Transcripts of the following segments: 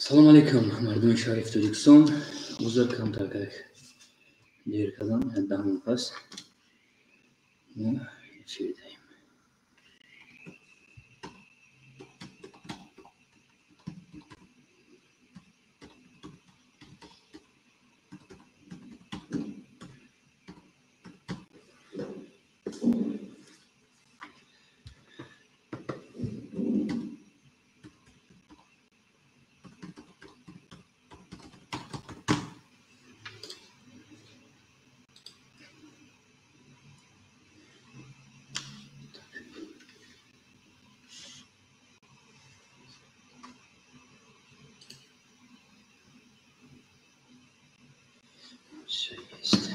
Салом алейкум, мардуми шариф Тоҷикистон. Узр, камтар как дер кардам, 10 минут пас. Мо эфир даем. Всё есть.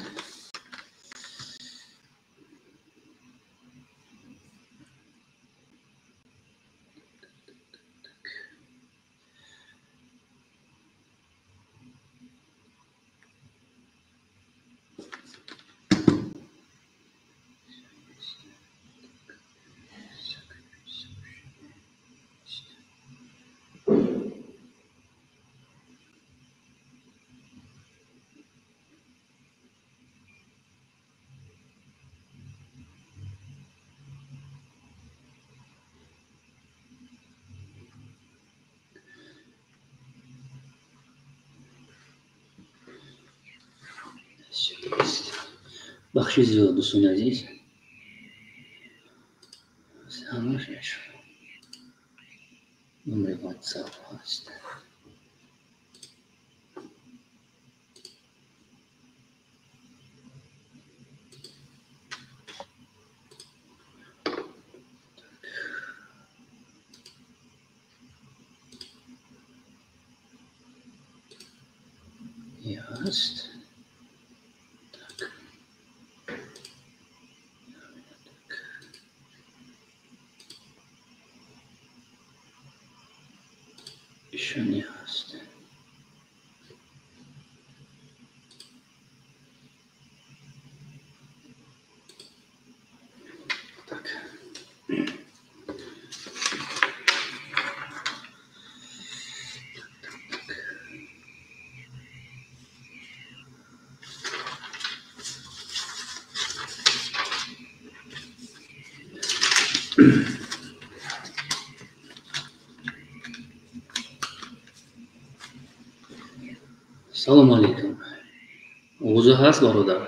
Всё есть. Бахши зиёд, дӯстони азиз. Ҳамаш мешавад. Номери WhatsApp ҳаст. Ҳаст. Так. Так. Ишони ҳаст. Так. Так, так. Салом алейкум. Овоза ҳаст, бародар?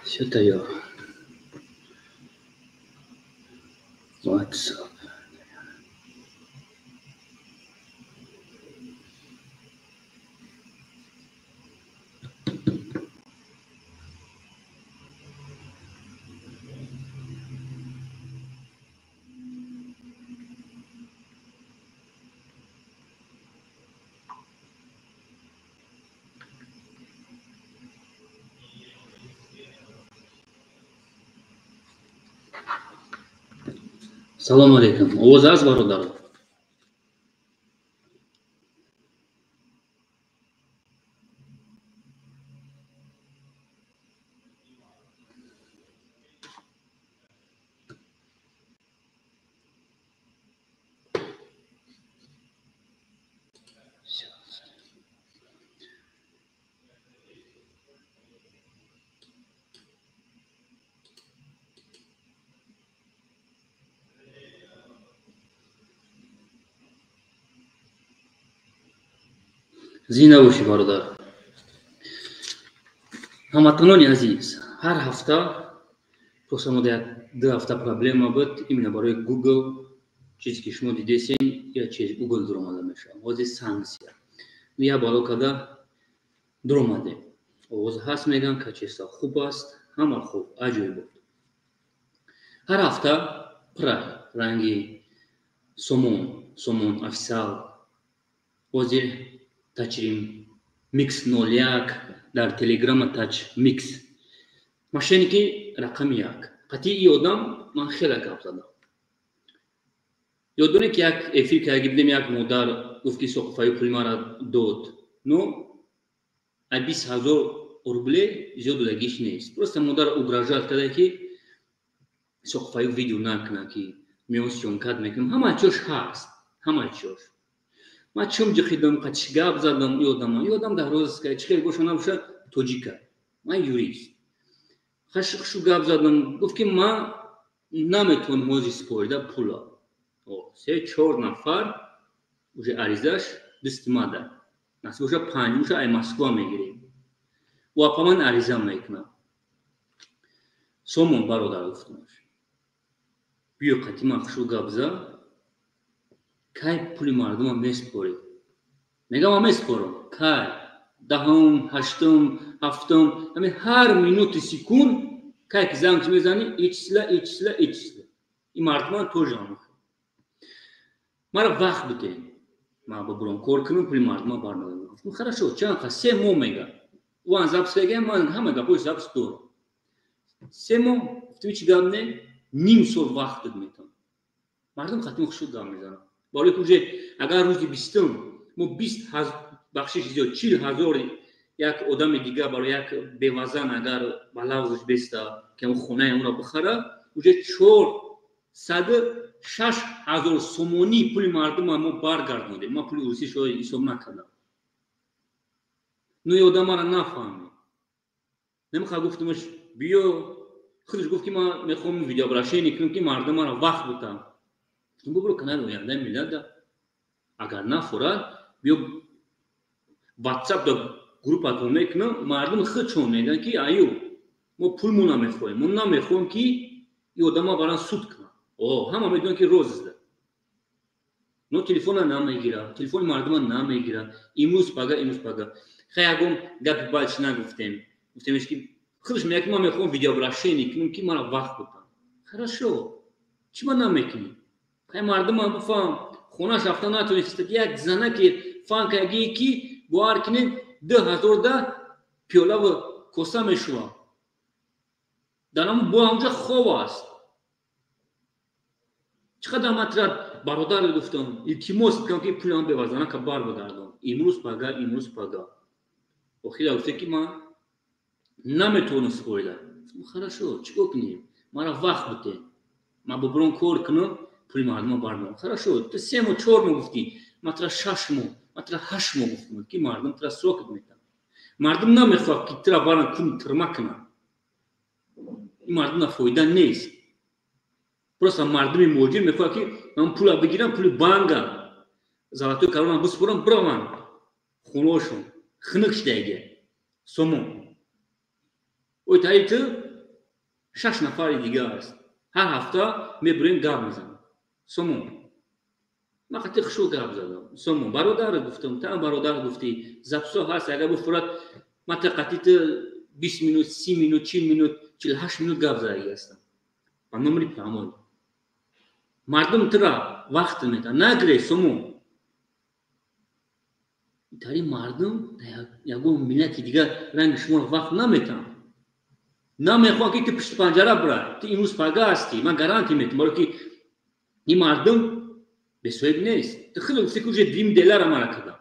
Всё тайёр. WhatsApp. Салом алейкум. Овоз ҳаст, бародар? Всё. Зинда бошӣ, бародар. Ҳамватанони азиз, ҳар ҳафта просто мо як 2 ҳафта проблема буд именно барои Google. Чизе ки шумо дидесен. я через Google дуромада мешавад. Ҳозир санкция. Я бало када дуромадем. Овоз ҳаст, меган, качество хуб аст, ҳама хуб, аҷоибот. Ҳар ҳафта пурай ранги Сомон, Сомон офисал, ҳозир Тачрим Микс 01 дар Телеграма Тач Микс. Мошенники рақами як. Қатъи и одам ман хеле гап задам. Ёд дорем, ки як эфир карда будем, як модар гуфт, ки Соқуфаю пули мара дод. Но ай 20 000 рубле зиёд додагиш нест. Просто модар угрожать карда, ки Соқуфаю видео накунад, ки меон съёмкат мекунам. Ҳама чош ҳаст, ҳама чош. Ман чум ҷиқидам, қатиш гап задам и одама. И одам дар розыска, чӣ хел боша набоша, тоҷика. Ман юрист. Хашу гап задам, гуфт, ки ман наметавонам ҳозир супорида пула. Се чор нафар уже аризаш дасти мада. Насиб боша, панҷ боша, ай Москва мегирем. Ӯ апа ман ариза мекунам. Сомон, бародар, гуфтамаш. Биё, қати ман хушу гап зад. Кай пули мардума месупорӣ? Мегам, ман месупорам. Кай? 10-ум, 8-ум, 7-ум, ҳамин ҳар минути, секунд кай ки занг мезанӣ, и числа, и числа, и числа. И мардуман тоже ҳам. Мара вақт бидем. Ман бибурам кор кунам, пули мардума бармегардам. Гуфтам, хорошо, чанд қа? 3 моҳ мега. Ӯ ан запись мега, ман ҳама гапҳои запись дорам. 3 моҳ гуфтам, ҳеҷ гап не, ним сол вақт дод метавонам. Мардум қатъи хушу гап мезанам. Барои ки уже агар рӯзи 20-ум мо 20, бахшиш зиёд, 40 000 як одами дигар барои як бевазан агар ба лавзаш беста, ки ҳамн хонаи онро бихара, уже 406 000 сомонӣ пули мардума мо баргардондем. Ман пули русишо ҳисоб накардам. Ну, одам мара нафаҳмид. Намехоҳ, гуфтамаш, биё. Худаш гуфт, ки ман мехоҳам видеообращение кунам, ки мардум мара вақт бутам. Гуфтам, бубро канали Ояндаи миллата. Агар нафурад, биё, Ватсап да группатон мекунам, мардум худшон мегӯянд, ки аю мо пулмо намехоҳем, мо намехоҳем, ки и одама баран суд кунанд. О, ҳама медонанд, ки розыскда. Но телефона намегирад, телефони мардума намегирад. Имрӯз пага, имрӯз пага. Хай, ягон гапи бад чи нагуфтем. Гуфтемеш, ки худаш мегӯяд, ки ман мехоҳам видеообращение кунам, ки мара вақт бутам. Хорошо, чӣ ман намекунӣ? Хай, мардумам бифаҳм, хонаш рафта натонистад. Як занаки фанкагие, ки бовар кунед, 2000 да пиёлаву коса мешувад. Дар ҳамн бо ҳамҷа хоб аст. Чӣ қадар ман тира, бародар, гуфтам, илтимос кардам, ки пулам бевар, занака бар бигардон. Имрӯз пага, имрӯз пага. Охира гуфте, ки ман наметавонам супорида. Хорошо, чӣ кор кунем? Мара вақт бите. Ман бубурам кор кунам, пули мардума бармеорам. Хорошо, ту 3 моҳ, 4 моҳ гуфтӣ, ман тура 6 моҳ, ман тура 8 моҳ гуфтам, ки мардум тура срок метавад. Мардум намехоҳад, ки тура баран куни тирма кунанд. Ин мардум фоида нест. Просто мардуми муҳоҷир мехоҳад, ки ман пула бигирам, пули банга золотой корона биспорам, бираванд хонаошон хунук шидаги. Сомон, ой, таи ту шаш нафари дига аст, ҳар ҳафта мебурем, гап мезанам. Сомон, ман қати хушӯ гап задам. Сомон, бародар, гуфтам, та бародар гуфтӣ, записо ҳаст, агар бифурад, ман та қати ту 20 минут, 30 минут, 40 минут, 48 минут гап задаги ҳастам ба номери прямой. Мардум тура вақт метавад нагире. Сомон, тари мардум ягон миллати дигар ранги шуморо вақт наметаванд, намехоҳанд, ки ту пишти панҷара бирай. Ту имрӯз пага ҳастӣ, ман гарантия метавам, баро ки ин мардум бесоҳиб нест. Ту хеле гуфти, ки уже дим делара мара кардам,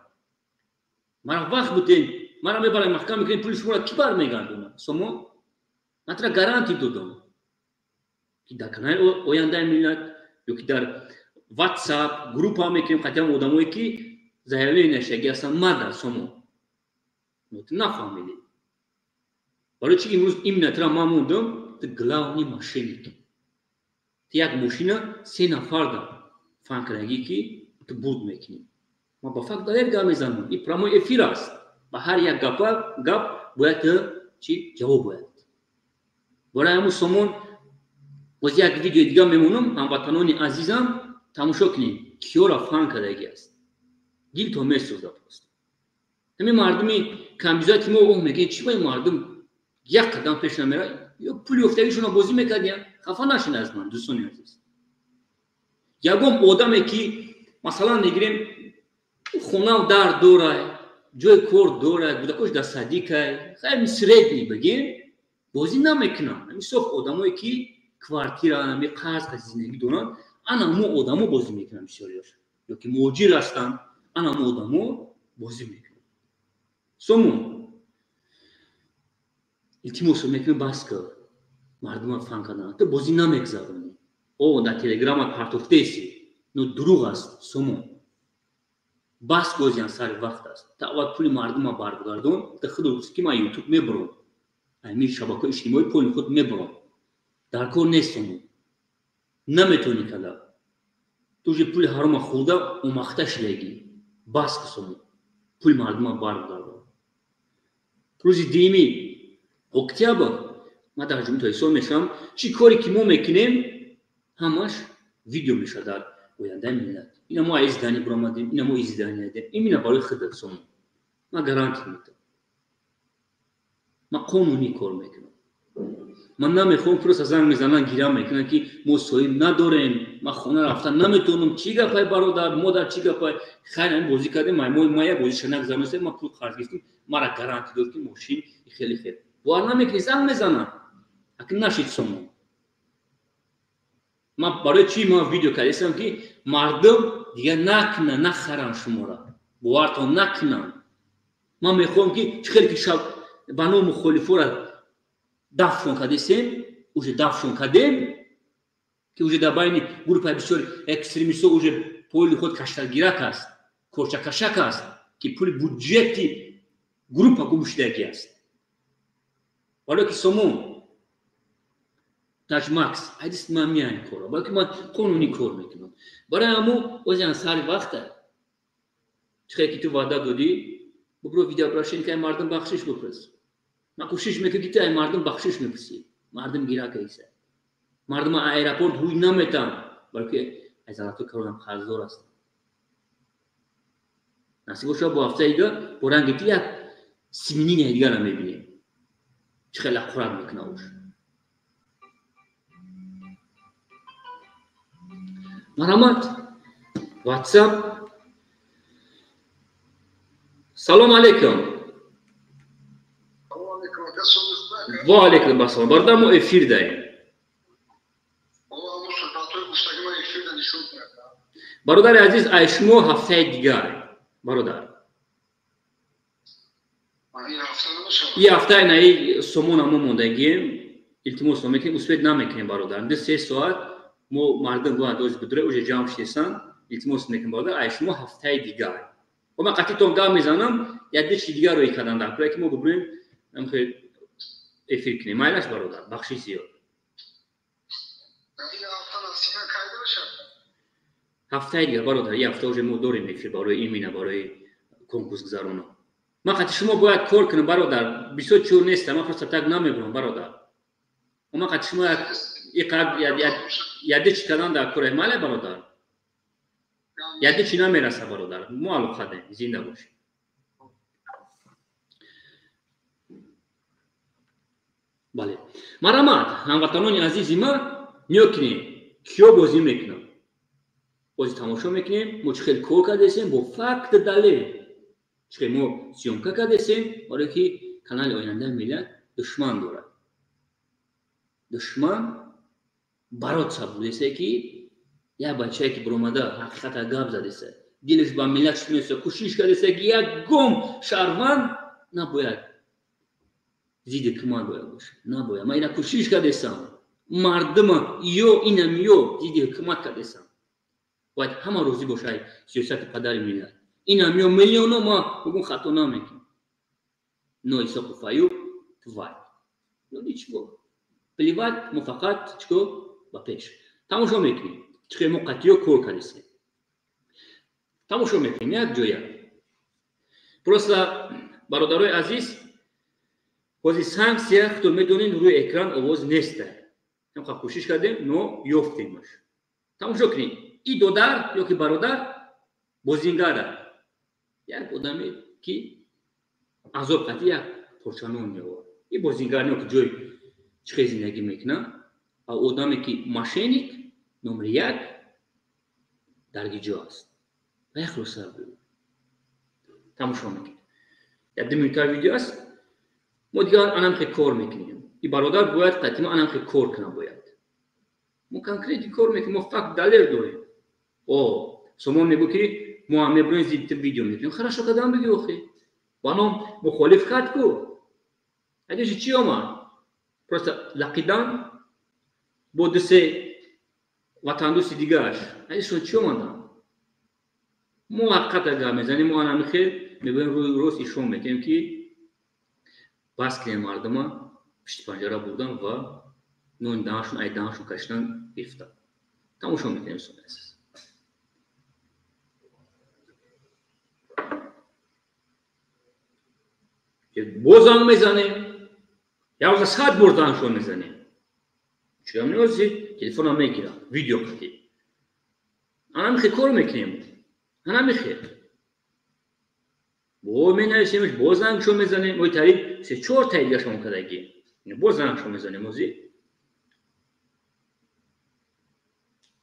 мара вақт бутен, мара мебарам, маҳкам мекунем, пули шуморо кӣ бармегардонад? Сомон, ман тура гарантия додам, ки дар канали Ояндаи миллат ё ки дар Ватсап группа мекунем, қатъиан одамое, ки заявление шаги ҳастанд мада. Сомон, ту нафаҳмидӣ, барои чи имрӯз именно тура ман мондам. Ту главный мошенник. Ту як мошина се нафар да фан кардагӣ, ки ту бурд мекунӣ. Ман ба факт далел гап мезанам, ин прямой эфир аст. Ба ҳар як гапа гап бояд ту чи ҷавоб бояд. Барои ҳамун, Сомон, боз як видеои дига мемонам, ҳамватанони азизам, тамошо кунед. киёра фан кардаги аст. Дилто месӯзад просто. Ҳамин мардуми камбизоати мо оҳ мекунед, чӣ ба ин мардум як қадам пеш намера, ё пули ёфтагишонро бозӣ мекардиян. Хафа нашин аз ман, дӯстони азиз. Ягон одаме ки масалан мегирем, хонав дар дорай, ҷои кор дорай, кӯдакош дар садикай, хайми средний бигем, бозӣ намекунанд. Ҳамин соф одамое ки квартира, ҳами қарз зиндагӣ доранд, ана мо одамо бозӣ мекунанд бисёриёш, ё ки муҳоҷир ҳастанд, ана мо одамо бозӣ мекунанд. Сомон, илтимосо мекунем, бас кар мардума фан кардан, ту бозӣ намегзаронӣ. О, дар телеграма партофтеси, но дурӯғ аст. Сомон, бас бозиан сари вақт аст. Та аввал пули мардума баргардон. Та худ гуфти ки ман ютуб мебурам, ҳамин шабакаҳои иҷтимоӣ пули худ мебурам. Дар кор нест, сомон, наметавонӣ када. Ту уже пули ҳарома хӯрда омахта шудагӣ. Бас ки, сомон, пули мардума баргардон. Рӯзи 2 октябр ман дар Ҷумҳури Тоҷикистон мешавам. Чӣ коре ки мо мекунем, ҳамаш видео мешавад дар ояндаи миллат. Ина мо аз здание биромадем, ина мо из здания дем. Имина барои худат, сомон, ман гарантия медам. Ман қонунӣ кор мекунам. Ман намехоҳам, просто занг мезананд, гиря мекунанд, ки мо соҳиб надорем, ман хона рафта наметавонам. Чӣ гапай, бародар, модар, чӣ гапай? Хайр, ҳамин бозӣ кардем, маймои ма як бозиша нагзаронистем, ман пул қарз гирифтем, мара гарантия дод, ки мошин хеле хел. Бовар намекунӣ, занг мезананд. Аки нашид, сомон. Ман барои чӣ ман видео кардастам, ки мардум дигар накунанд, нахаранд шуморо, бовартон накунанд. Ман мехоҳам, ки чӣ хеле ки шаб ба ном мухолифора дафшон кардесем, уже дафшон кардем, ки уже дар байни группаи бисёри экстремистҳо уже пули худ каштагирак аст, корчакашак аст, ки пули буҷети группа гум шудагӣ аст. Барое ки, сомон, таҷмакс айдист, ман меян кора, барое ки ман қонунӣ кор мекунам. Барои ҳамо озиан сари вақта, чӣ хеле ки ту ваъда додӣ, бубро видеообращение, ки ай мардум бахшиш бипурс. Ман кӯшиш мекунам, ки ту ай мардум бахшиш мепурсӣ. Мардум гирак айса, мардум аэропорт ҳуй наметан, балки аз золотой коронам қарздор ҳастам. Насиб бошад, бо ҳафтаи дига бо ранги ту як симинини дигара мебинем, чӣ хеле ақурат мекуна уш. Марҳамат, ватсап. Салом алейкум. Ва алейкум ассалом, бародар, мо эфир даем. Бародари азиз, ай шумо ҳафтаи дигар, бародар. И ҳафтаи наи сомона мо мондагием, илтимос мекунем, успеть намекунем, бародар. 2-3 соат мо мардум бояд оз бидуре, уже ҷамъ шудесан. Илтимос мекунем, бародар, ай шумо ҳафтаи дигар. Ман қатъитон гап мезанам, як ду чи дигар рӯй кардан дар кӯра, ки мо бубинем, эфир кунем. Майлаш, бародар, бахши зиёд. Ҳафтаи дигар, бародар. И ҳафта уже мо дорем эфир барои имина, барои конкурс гузаронам. Ман қати шумо бояд кор кунам, бародар. Бисёр чур нестам, ман просто так намебурам, бародар. Ман қати шумо яде чи кардан дар кора. Майла, бародар, яде чи намераса, бародар. Мо алоқадем, зинда бошем. Бале, марҳамат, ҳамватанони азизи ма, ниё кунем, киё бозӣ мекунам. Бозӣ тамошо мекунем, мо чӣ хел кор кардесем, бо факт, далел, чӣ хел мо съёмка кардесем, барое ки канали ояндаи миллат душман дорад. Душман бороться будесе, ки як бачае ки биромада ҳақиқата гап задеса, дилаш ба миллат шиноса, кӯшиш кардеса, ки ягон шаҳрванд набояд зидди ҳукумат бояд бошад, набояд. Ман ина кӯшиш кардесам, мардума ё инам ё зидди ҳукумат кардесам. Бояд ҳама розӣ бошад сиёсати падари миллат. Инам ё миллионо ма бугун хато намекунам. Но Исоқу Фаюб тварь, ну ничего, плевать, мо фақат чико ба пеш. Тамошо мекунем, чӣ хел мо қатъиё кор кардесем. Тамошо мекунем як ҷоя. Просто, бародарои азиз, ҳозир санксия, худо медонед, рӯи экран овоз неста. Ҳамқа кӯшиш кардем, но ёфтемаш. Тамошо кунед. И додар ё ки бародар бозингар як одаме ки азоб қати як порча нон меовард. И бозингар не ки ҷои чӣ хел зиндагӣ мекунад, а одаме ки мошенник номери як дар гиҷо аст. Ва як хулоса тамошо мекунем. Як 2 минута видео аст. Мо дигар анам хе кор мекунем. И бародар бояд қатъи мо анам хе кор кунам бояд. Мо конкретно кор мекунем, мо факт далел дорем. О, Сомон мегӯ ки мо ҳам мебурем зидди видео мекунем. Хорошо, кадам бигӯ охи. Ба ном мухолиф кард ку. Адиши чӣ омад? Просто лақидан бо ду-се ватандӯсти дигараш. Адишон чӣ омадан? Мо ҳақиқата гап мезанем, мо анами хел мебинем, рӯи рост ишон мекунем ки бас кунем мардума пишти панҷара бурдан ва нони даҳаншон ай даҳаншон кашидан гирифтан. Тамошо мекунем, дӯстони азиз. Боз занг мезанем, як рӯза 100 бор зангшон мезанем. Чиам ниёзи телефонам мегирам, видео қатӣ. Анами хел кор мекунем. Анами хел. Бо менависемш, боз зангшон мезанем, ой тари се-чор таи дигашон кардагӣ. Боз зангшон мезанем ози.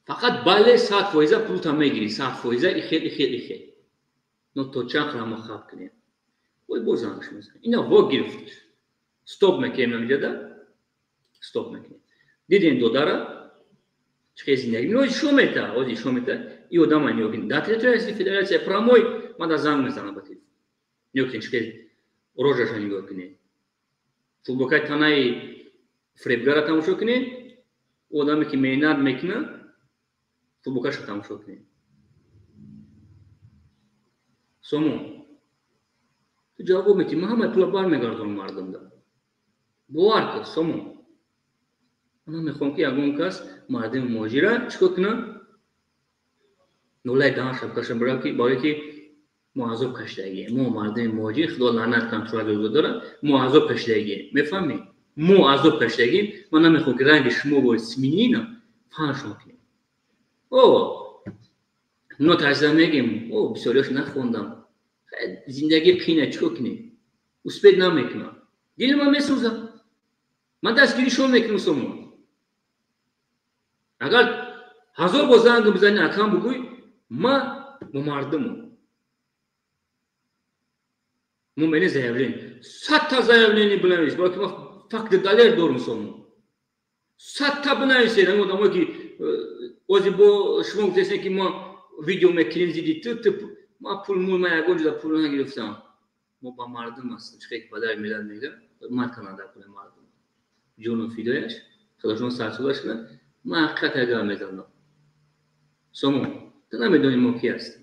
Фақат бале 100% пулта мегирӣ, 100% ихел, ихел, ихел. Но то чанд хела хаб кунем. Ой, боз зангш мезанем. Ина во гирифтиш. Стоп мекунем намиҷада. Стоп мекунем. Дидем додара чӣ хел зиндагӣ. Ози шо мета, ози шо мета. И одама нигоҳ кунед. Дар территорияи федератсия прямой ман да занг мезанам ба телефон. Нигоҳ кунед, чӣ хел рожаша нигоҳ кунед. Футболкаи танаи фиребгара тамошо кунед. Одаме ки меҳнат мекунад, футболкаша тамошо кунед. Сомон, ту ҷавоб метиҳӣ, ман ҳамаи пула бармегардонам мардумда. Бовар кун, Сомон. Ман мехоҳам ки ягон кас мардуми муҳоҷира чӣ кор кунад? Нолаи даҳанша бикашад, барое ки мо азоб кашидагием. Мо мардуми муҳоҷир, Худо лаънат кунад тура дорад, мо азоб кашидагием. Мефаҳмед? Мо азоб кашидагием. Ман намехоҳам ки ранги шумо бо сминина фаҳмшон кунем. О, но таҷза мегем, о, бисёриёш нахондам. Зиндагӣ қина, чӣ кор кунем? Успеть намекунам. Дили ман месӯзад. Ман дастгиришон мекунам, Сомон. Агар 1000 бор занг бизанӣ, акам бугӯй, ма бо мардумам. Мо мене заявление. 100 та заявление бинавис, барои ки ман факти далер дорам, Сомон. 100 та бинависед, ҳамин одамое ки ози бо шумо гуфтесен ки мо видео мекунем зидди ту, ман пул мул, ман ягон ҷода пул нагирифтам. Мо ба мардум ҳастем, чӣ хел ки падари миллат мегӯяд, ман канада пули мардум. Ҷону фидояш, худошон сарсода шуда, ман ҳақиқат гап мезанам. Сомон, ту намедонӣ мо ки ҳастем.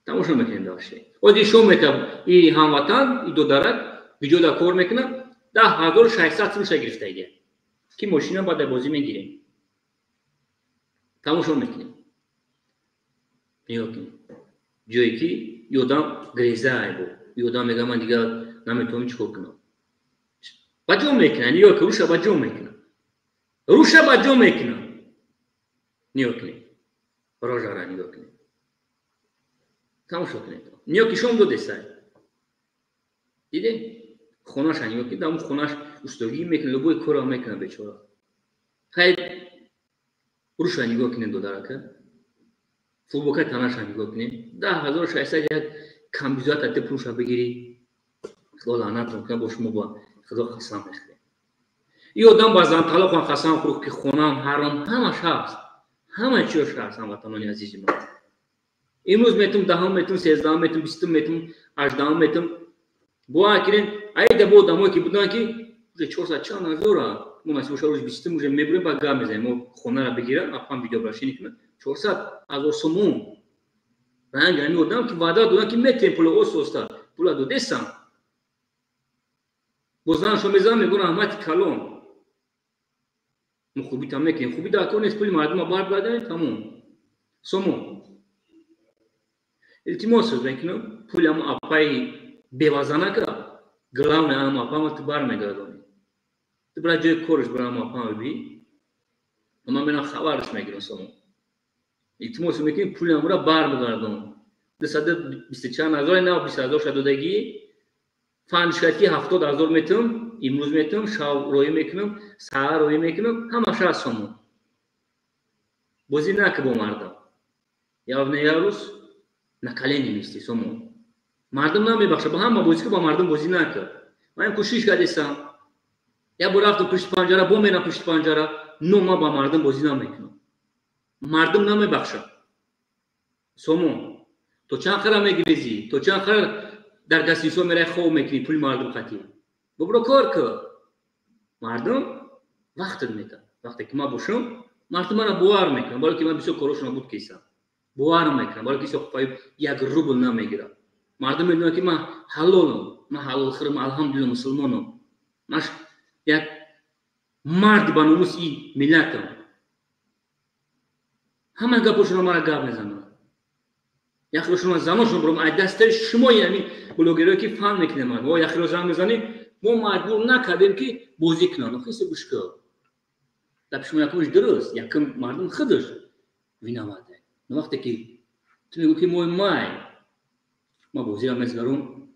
Тамошо мекунем дальше. Ози шо метаб и ҳамватан, и додарак видеода кор мекунад, 10 600 сумша гирифтагия. Ки мошина баъд бозӣ мегирем. Тамошо мекунем. Нигоҳ кунем. Ҷое ки ёдам греза бо. Ёдам мегӯяд ман дигар наметавонам чӣ кор кунам. Ба ҷо мекунад, нигоҳ кун, руша ба ҷо мекунад. Руша ба ҷо мекунад. Нигоҳ кунед. Рожара нигоҳ кунед. Тамошо кунед. Нигоҳ ки шом додесай. Дидед? Хонаша нигоҳ кунед, ҳамун хонаш устогӣ мекунад, любой корро мекунад бечора. Хайр, руша нигоҳ кунед додарака. Футболкаи танаша нигоҳ кунед. 10 600 як камбизоат ате пулша бигирӣ. Худо лаънатон кунад, бо шумо ба Худо қасам мехӯрем. И одам ба занталоқам қасам хӯрд ки хонаам ҳаром ҳамаш ҳаст. Ҳама чиёш ҳаст, ҳамватанони азизи ман. Имрӯз метум 10-ум метум, 13-ум метум, 20-ум метум, 18-ум метум. Бовар кунед, айда бо одамое ки буданд ки уже чорсад чанд ҳазора, мо насиб боша рӯзи 20-ум уже мебурем, ба гап мезанем, мо хонаро бигирам, апам видеообращение кунад, 400 000 сомон. Ранги ҳамин одам ки ваъда доданд ки метем пула оста-оста, пула додесам. Бо занашон мезанам, мегӯям раҳмати калон. Мо хубитам мекунем, хуби дар кор нест, пули мардума баргардонем, тамом. Сомон. Илтимос мекунам, пули ҳамон апаи бевазанака, главное ҳамон апама ту бармегардонӣ. Ту бира ҷои кораш, бира ҳамон апама бибӣ. Ман мерам хабараш мегирам, Сомон. Илтимос мекунем пуламро барбигардон. 224 ҳазор на 20 ҳазор шадодагӣ. Фанд шуд ки 70 ҳазор метум, имрӯз метум, шав роӣ мекунам, саҳар роӣ мекунам, ҳамаша аз сомон. Бозӣ наки бо мардум. Явна ярус на колени мести сомон. Мардум намебахшад, бо ҳама бозӣ ки бо мардум бозӣ накард. Ман кӯшиш кардесам. Я бор рафтам пушти панҷара, бо мерам пушти панҷара, но ман ба мардум бозӣ намекунам. Мардум намебахшад. Сомон, то чанд хара мегирезӣ, то чанд хара дар гастинсо мерай хоб мекунӣ пули мардум қатӣ. Бобро кор кун. Мардум вақтат метавад. Вақте ки ман бошам, мардум мана бовар мекунад, барои ки ман бисёр корҳошона буд кесам. Бовар мекунад, барои ки Исоқов як рубл намегирад. Мардум медонад ки ман ҳалолам, ман ҳалолхӯрам, алҳамдулилла мусулмонам. Ман як мард ба номуси миллатам. Ҳама гапошона мара гап мезананд. Яхирошона заношон бурам, ай дастаи шумои ҳамин блогерое ки фан мекунем ман. Во яхиро занг мезанӣ, мо маҷбур накардем ки бозӣ кунанд. Охи се гӯш кун. Гапи шумо якумаш дуруст, якум мардум худаш виноват. Но вақте ки ту мегӯӣ ки моҳи май ман бозиро мезгарам,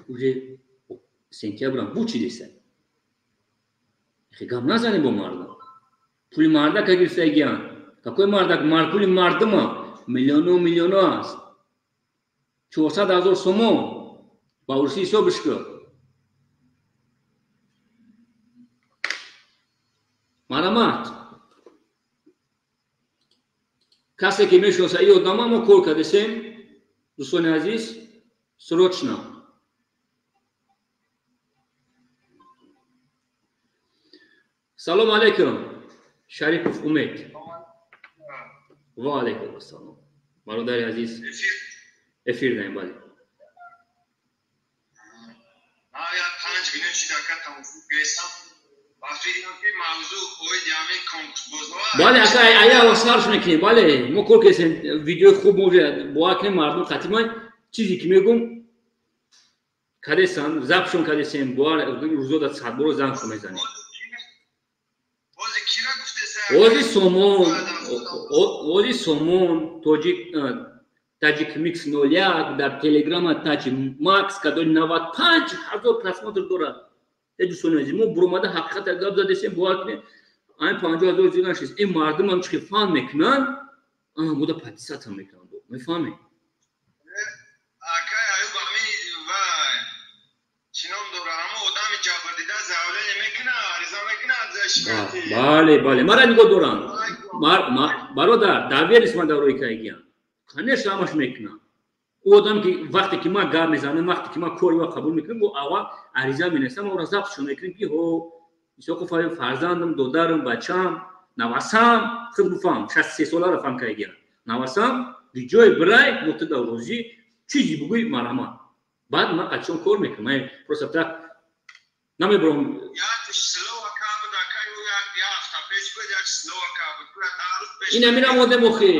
уже сентябрам бу чӣ деса. Хе гап назанӣ бо мардум. Пули мардака гирифтагиян. Какой мардак? Пули мардума миллиону миллиону аст. 400 ҳазор сомон ба урусӣ ҳисобиш кун. Марамат. Касе ки мешиноса ин одама, мо кор кардесем, дӯстони азиз, срочно. Салом алейкум, Шарипов Умед. Ва алейкум ассалом. Бародари азиз, эфир даем, бале. Бале, ака, ая сарш мекунем, бале, мо кор кардем, видеои хуб мо бовар кунем мардум қатимай, чизе ки мегӯм кардесам, запшон кардесем, бовар рӯзо дар садборо зангшон мезанем. Ози Сомон, Ози Сомон, тоҷик Таҷик Микс 01 дар Телеграма Таҷ Макс кадои 95 ҳазор просмотр дорад. Дӯстони азиз, мо буромада ҳақиқата гап задесем, бовар кунед, айн 50 ҳазор зиёд нашист. Ин мардум ҳам чӣ фан мекунанд, мода подписаться мекунанд. Мефаҳмед? Акай Аюб ами вай чӣ ном дора, ҳамо одами ҷабрдида заявление мекунад, ариза мекунад. Бале, бале, мара нигоҳ доранд. Бародар, доверис ман дар рӯи кайгиям. Конечно, ҳамаш мекунам. Ӯ одам ки вақте ки ман гап мезанам, вақте ки ман кори ӯро қабул мекунам, ӯ аввал ариза менависам, ӯро записшон мекунем ки ҳо Исоқов фарзандам, додарам, бачам, навасам, худ буфаҳм, 63 соларо фаҳм кайгиям. Навасам, ҷои бирай, мо ту дар розӣ, чизе бугӯй марҳамат. Баъд ман қатишон кор мекунам. Ман просто так намебурам. Ин амира мондем охи,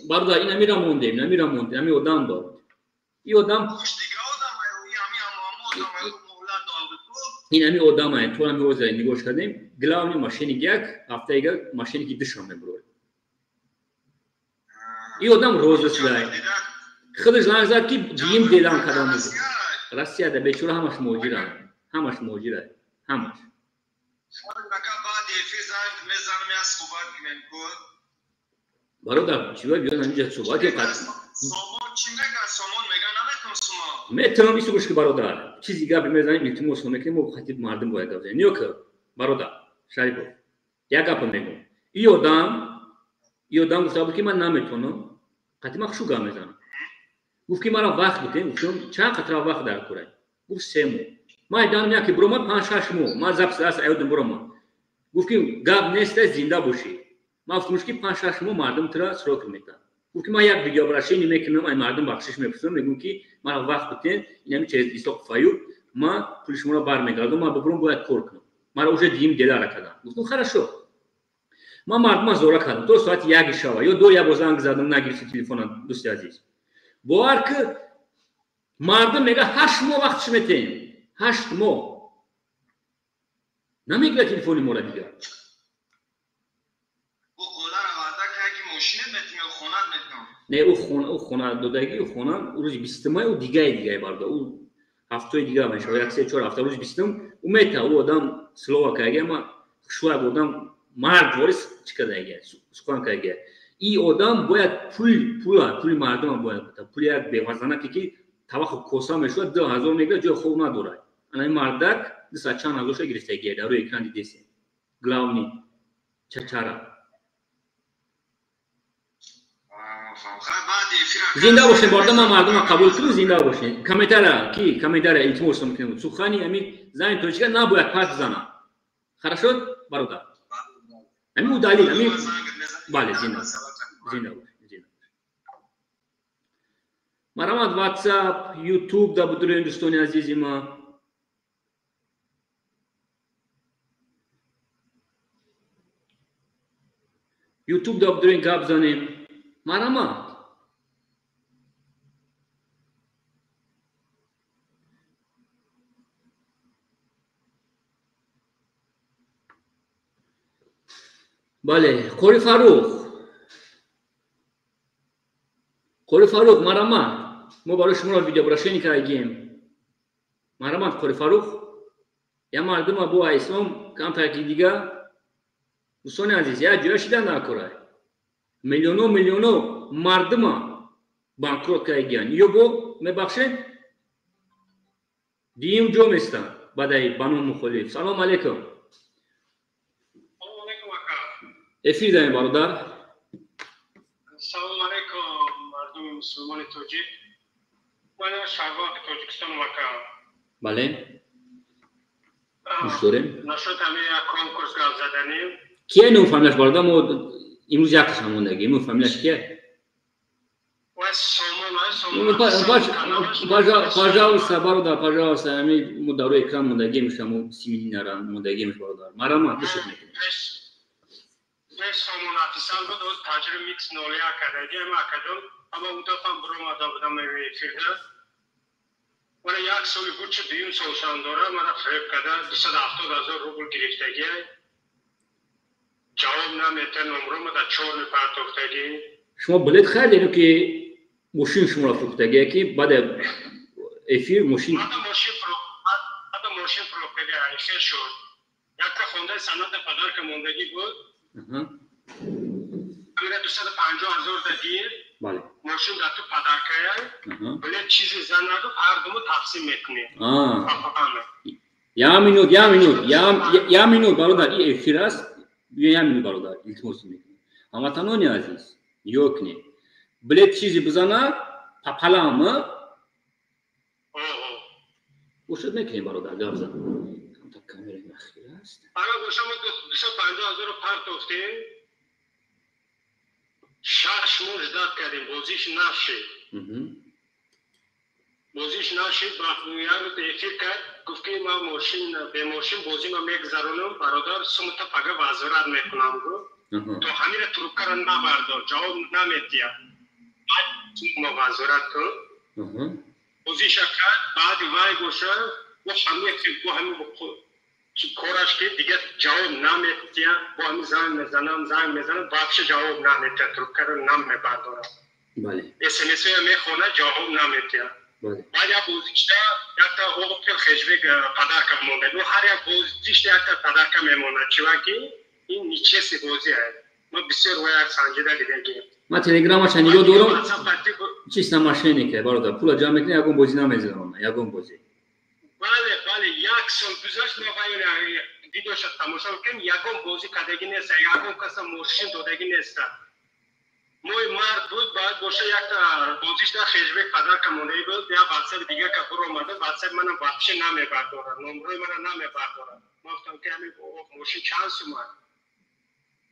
бародар, ин амира мондем, ин амира мондем, ами одам дод. Ин одам ин ами одам ай, то ами оза нигоҳ кардем, главный мошенник як, ҳафтаига мошенники душам мебурад. Ин одам розыск-дай. Худаш занг зад ки дигим делам кардам. Россияда бечора ҳамаш муҳоҷиранд, ҳамаш муҳоҷиранд, ҳамаш. Бародар, чӣ бояд биён ҳаминҷа суҳбат кунем? Метавонам исо гӯш ки бародар, чизи гап мезанем, илтимос мекунем, мо хатиб мардум бояд гап занем. Ниё ки бародар, Шарипов, як гапа мегӯм. Ин одам гуфта буд ки ман наметавонам, қатъи ман хушу гап мезанам. Гуфт ки маро вақт битем, гуфтам чанд қатра вақт дар курай? Гуфт 3 моҳ. Ман айданам яке буромад 5-6 моҳ. Ман запис аст аёдам буромад. Гуфт ки гап нест, зинда бошӣ. Ман гуфтам ки 5-6 моҳ мардум тура срок метавад. Гуфт ки ман як видеообращение мекунам, ай мардум бахшиш мепурсам, мегӯм ки маро вақт битен, инами через Исоқ Фаюб ман пули шуморо бармегардам, ман бибурам бояд кор кунам. Маро уже дигим делара кардам. Гуфтам хорошо. Ман мардума зора кардам то соати 1 шава ё 2 як бор занг задам, нагирифти телефона, дӯсти азиз. Бовар ки мардум мега 8 моҳ вақт чӣ метем? 8 моҳ. Намегирад телефони моро дигар. Мошинат метим ё хонат метим? Не, ӯ хона додагӣ, ӯ хона рӯзи бистумай, ӯ дигаи бародар, ӯ ҳафтаи дига мешавад, як се чор ҳафта, рӯзи бистум ӯ мета, ӯ одам слова кардаги, ама хушвак одам мард ворис чӣ кардаги, сухан кардаги. И одам бояд пули мардума бояд бита, пули як бевазанаке ки таваққу коса мешавад, 2000 мегирад, ҷои хоб надорад. Ана ин мардак дусад чанд ҳазорша гирифтагия, дар рӯи экран дидесем. Главный чачара. Зинда бошед, бародар, ман мардума қабул кунам, зинда бошед. Комментария, ки комментария илтимос мекунем. Сухани ҳамин зани тоҷика набояд пас бизанад. Хорошо, бародар? Ҳамин удалил, ҳамин бале, зинда. Зинда бошед, зинда бошед. Марамат WhatsApp, YouTube да будурем, дӯстони азизи ма. YouTube да будурем, гап занем. Марамат. Бале, Қори Фарух. Қори Фарух, марамат. Мо барои шуморо видеообращение кардагием. Марамат, Қори Фарух. Я мардума бо ислом камтар ки дига. Дӯстони азиз, я ҷоя шида накорай. Миллионо миллионо мардума банкрот кардагиян. Ё бо мебахшед? Диюм ҷо местанд баъдаи бану мухолиф. Салом алейкум. Эфир даем, бародар. Салом алейкум, мардуми мусулмони тоҷик. Ман шаҳрванди Тоҷикистон вака. Бале. Гӯш дорем. Нашуд ҳамин як конкурс гап заданем. Кия нум фамилияш, бародар? Мо имрӯз якташ ҳамондагӣ. Нум фамилияш кия? Пожалуйста, бародар, пожалуйста, ҳамин мо дар рӯи экран мондагием, шумо симинара мондагием, бародар. Марамат, гӯшат мекунем. Пеш сомон официал буд, оз таҷриба микс нолия кардаги, ама акаҷон, ама он дафъа буромада будам эфирда. Мана як соли буд, чи дуюм сол шам дора, мана фиреб карда, 270 000 рубл гирифтаги. Ҷавоб намета, номро мада чор мепартофтаги. Шумо билет харидед ё ки мошин шуморо фурӯхтаги, ки баъд эфир мошин? Мада мошин фурӯхтаги, эфир шуд. Якта хондаи санъата падарка мондагӣ буд. Амира 250 000 дагир. Бале. Мошин дар ту падаркая. Билет чизи зан надод, ҳар думу тақсим мекунем. Я минут, я минут, я минут, бародар, и эфир аст. Я минут, бародар, илтимос мекунем. Ҳамватанони азиз, нигоҳ кунед. Билет чизи бизана, папалам, гӯшат мекунем, бародар, гап зан. Камтар камера нахир аст. Ана гӯшамо 250 000 партофтем. 6 моҳ ждат кардем, бозиш нашид. Бозиш нашид, як рӯз эфир кард, гуфт ки ман мошин, бе мошин бозима мегузаронам, бародар, сумта пага возврат мекунам, гуфт. То ҳамира трубкаро набардор, ҷавоб намедиҳад. Баъд сума возврат кун. Бозиша кард, баъди вай боша, бо ҳамин бо ҳамин кораш ки дигар ҷавоб намедиҳад, бо ҳамин занг мезанам, занг мезанам, вообще ҷавоб намедиҳад, трубкаро намебардорад. Бале. СМС-ро мехонад, ҷавоб намедиҳад. Бале. Баъд як бозичда якта Опел хешбек падарка монда. Ӯ ҳар як бозичда якта падарка мемонад, чунки ин нечестный бозӣ аст. Ман бисёр вай санҷида дидагием. Ман телеграмаша нигоҳ дорам. Чиста мошенник, бародар, пула ҷамъ мекунад, ягон бозӣ намезанад, ягон бозӣ. Бале, бале, як сол гузашт, мо вай видеоша тамошо кардем, ягон бозӣ кардагӣ нест, ягон каса мошин додагӣ нест. Мои мард буд, баъд боша якта бозишда хешбек падарка мондаи буд, як ватсап дига ка буромада, ватсап манам вообще намебардорад, номрои мана намебардорад. Ман гуфтам ки ҳамин мошин чанд сум аст?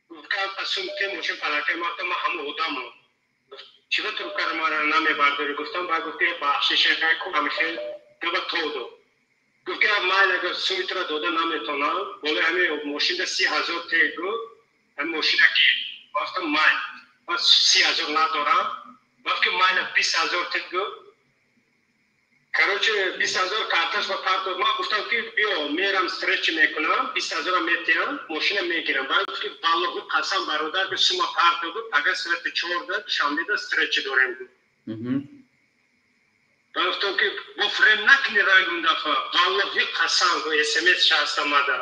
Гуфт ки сум ки мошин падарка, ман гуфтам ман ҳамон одамам. Гуфт чиба трубкаро мана намебардорӣ? Гуфтам, баъд гуфт ки бахшиш ку ҳамихел габа то дод. Гуфт ки ман агар сумитро дода наметавонам, болои ҳамин мошинда 30 000 те гуфт, ҳамин мошина ки гуфтам ман 30 000 надорам, гуфт ки ман 20 000 те гуфт, Короче, 20 000 карташ ба партов. Ман гуфтам, ки биё, мерам, встреча мекунам, 20 000-а метиҳам, мошина мегирам. Баъд гуфт, ки валлоҳи қасам, бародар, ки сума партов буд, пага соати 4-да Душанбеда встреча дорем, гуфт. Баъд гуфтам, ки бо фиреб накунӣ ранг он дафъа. Валлоҳи қасам, СМС шаст омада.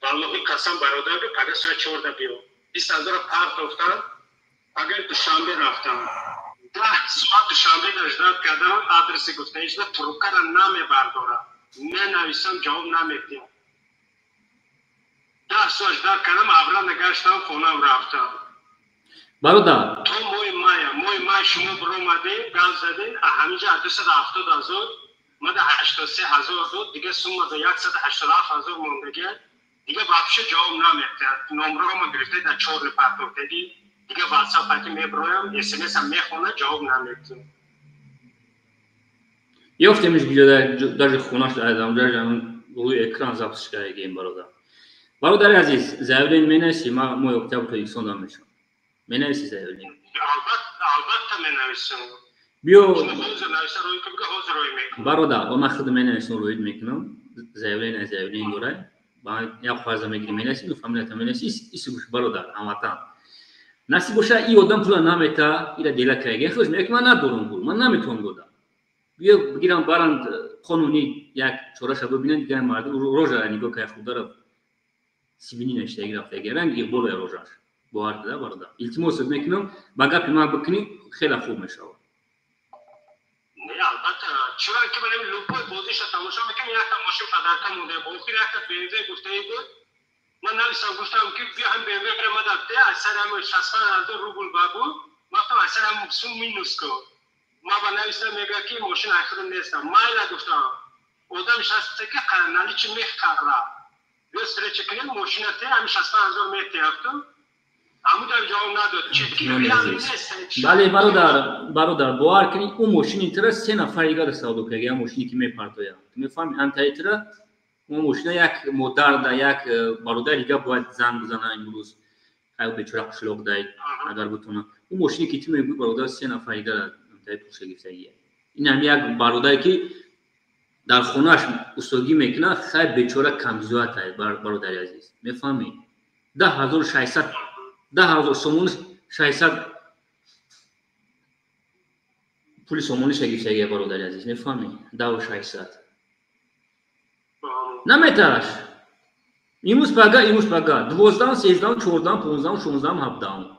Валлоҳи қасам, бародар, ки пага соати 4-да биё. 20 000-а партофтам, пага Душанбе рафтам. 10 соат Душанбе ждать кардам, адреси гуфтаишда трубкара намебардорам, менависам, ҷавоб намедиҳам. 10 соат ждать кардам, обратно гаштам, хонам рафтам. Бародар. То моҳи мая, моҳи май шумо биромадем, гап задем, ҳаминҷа 270 000 мада 83 000 дод, дига суммада 187 000 мондага, дига вообще ҷавоб намедиҳад. Номрома гирифта, дар чорни партофтагӣ, дига ватсап ки меброям, смсам мехона, ҷавоб намедиҳад. Ёфтемиш, даже хонаш даже рӯи экран запись кардагием. Бародар, бародари азиз, заявление менависи, ма моҳи октябр Тоҷикистон дам мешавам. Менависи заявление? Албатта, менависам. Биё, бародар, ман худ менависам, рӯид мекунам заявление. Заявление дорай, як фарза мегирӣ, менависи, фамилията менависи. Иси гӯш, бародар, ҳамватан, насиб боша, и одам пула намета, ира дела кайге хуш меяки, ман надорам пул, ман наметавонам дода. Биё, бигирам, баранд, қонунӣ як чораша бибинанд. Дигар мардум рожара нигоҳ кай, худара сибини наштаги рафтаги, ранг иқболая рожаш. Бовар да, бародар, илтимосат мекунам, ба гапи ман бикунӣ, хеле хуб мешавад. Не, албатта, чунон ки ман любой бозиша тамошо мекунам, якта мошин подарка монда, охир якта БМВ гуфтаи буд. Ман нависам, гуфтам, ки биё, ҳам БМВ омада, те аз сари ҳам 65 000 рубл ба буд. Ман гуфтам, аз сари ҳам сум минус кун. Ман ба нависам, мега, ки мошин ай худам нестам. Майла, гуфтам, одам шаста ки наличи мехара, биё, встреча кунем, мошина те, ҳами 65 000 метиҳафтум. Бале, бародар, бародар, бовар кунӣ, ӯ мошини тира се нафар дигар савдо карда, як мошине ки мепартояд, ту мефаҳми, антаи тира ӯ мошина як модарда, як бародари дига бояд занг бизана имрӯз, ай бечора қишлоқ дай, агар бутона. Ӯ мошине ки ту мегӯӣ, бародар, се нафар дигар антаи пулша гирифтагия. Ин ҳам як бародаре ки дар хонааш устодгӣ мекунад, хай, бечора камбизоатай. Бародари азиз, мефаҳмӣ, 10 600, 10 000 сомони 600 пули сомониша гирифтагия. Бародари азиз, мефаҳмӣ, 10 600 наметараш. Имрӯз пага, имрӯз пага, 12-ам, 13-ам, 14-ам, 15-ам, 16-ам, 17-ам,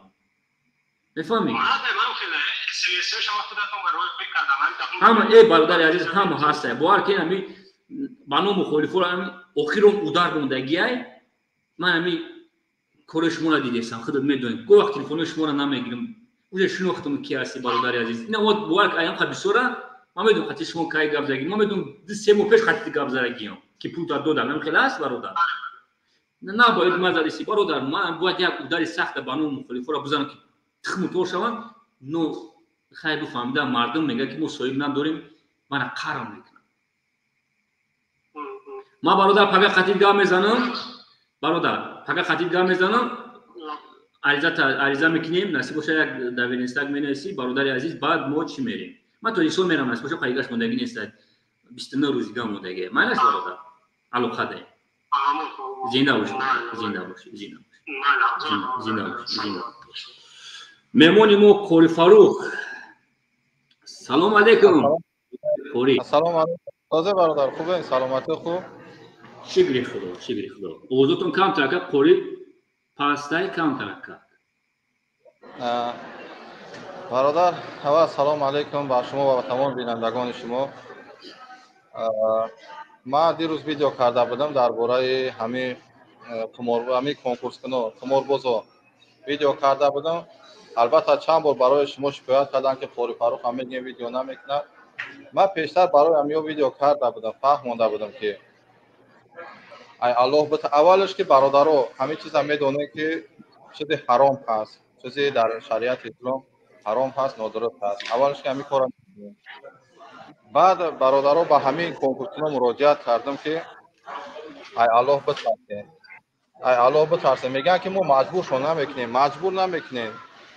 мефаҳмӣ, ҳама. Э, бародари азиз, ҳама ҳаста, бовар ки ами ба ному мухолифоро ами охирон удар мондагиай. Ман ами кори шуморо дидесам, худат медонед, го вақт телефонои шуморо намегирам, уже шинохтам, ки ҳасти, бародари азиз. Ина бовар аям ха бисёра, ман медонам, хати шумо кай гап заги, ман медонам, 2-3 моҳ пеш хати гап задагиам, ки пул додам. Ам хеле аст, бародар, набояд ман задиси, бародар, ман бояд як удари сахта ба номи мухолифоро бизанам, ки тухму тор шаванд. Но хай, бифаҳмида, мардум мегӯяд, ки мо соҳиб надорем, мана қарам мекунам. Ман, бародар, пага хатиб гап мезанам, бародар, пага хатиб гап мезанам, ариза мекунем, насиб боша, як доверенность менависӣ, бародари азиз, баъд мо чӣ мерем. Ман Тоҷикистон мерам, насиб боша, пайгаш мондагӣ нестад, 29 рӯз дига мондагӣ. Майнаш, бародар, алоқа даем. Зинда бошӣ, зинда бошӣ, зинда бошӣ, зинда бошӣ, зинда бошӣ. Меҳмони мо Қори Фарух, салом алейкум, Қори. Салом алейкум, тоза бародар, хубен, саломатӣ хуб? Шукри Худо, шукри Худо. Овозотон камтарака, Қори, пастай камтарака. Бародар, аввал салом алейкум ба шумо ва ба тамоми бинандагони шумо. Ман дирӯз видео карда будам дар бораи ҳами ҳами конкурскуно, қуморбозо видео карда будам. Албатта, чанд бор барои шумо шикоят кардам, ки Қори Фарух ҳам мегӯем, видео намекунад. Ман пештар барои ҳамиё видео карда будам, фаҳмонда будам, ки ай Аллоҳ. Аввалаш, ки бародаро, ҳамин чиза медонем, ки чизи ҳаром ҳаст, чизи дар шариати ислом ҳаром ҳаст, нодуруст ҳаст. Аввалаш, ки ҳамин кора. Баъд, бародаро, ба ҳамин конкурсино муроҷиат кардам, ки ай Аллоҳ битарсем, ай Аллоҳ битарсем. Мегӯянд, ки мо маҷбуршон намекунем. Маҷбур намекунем,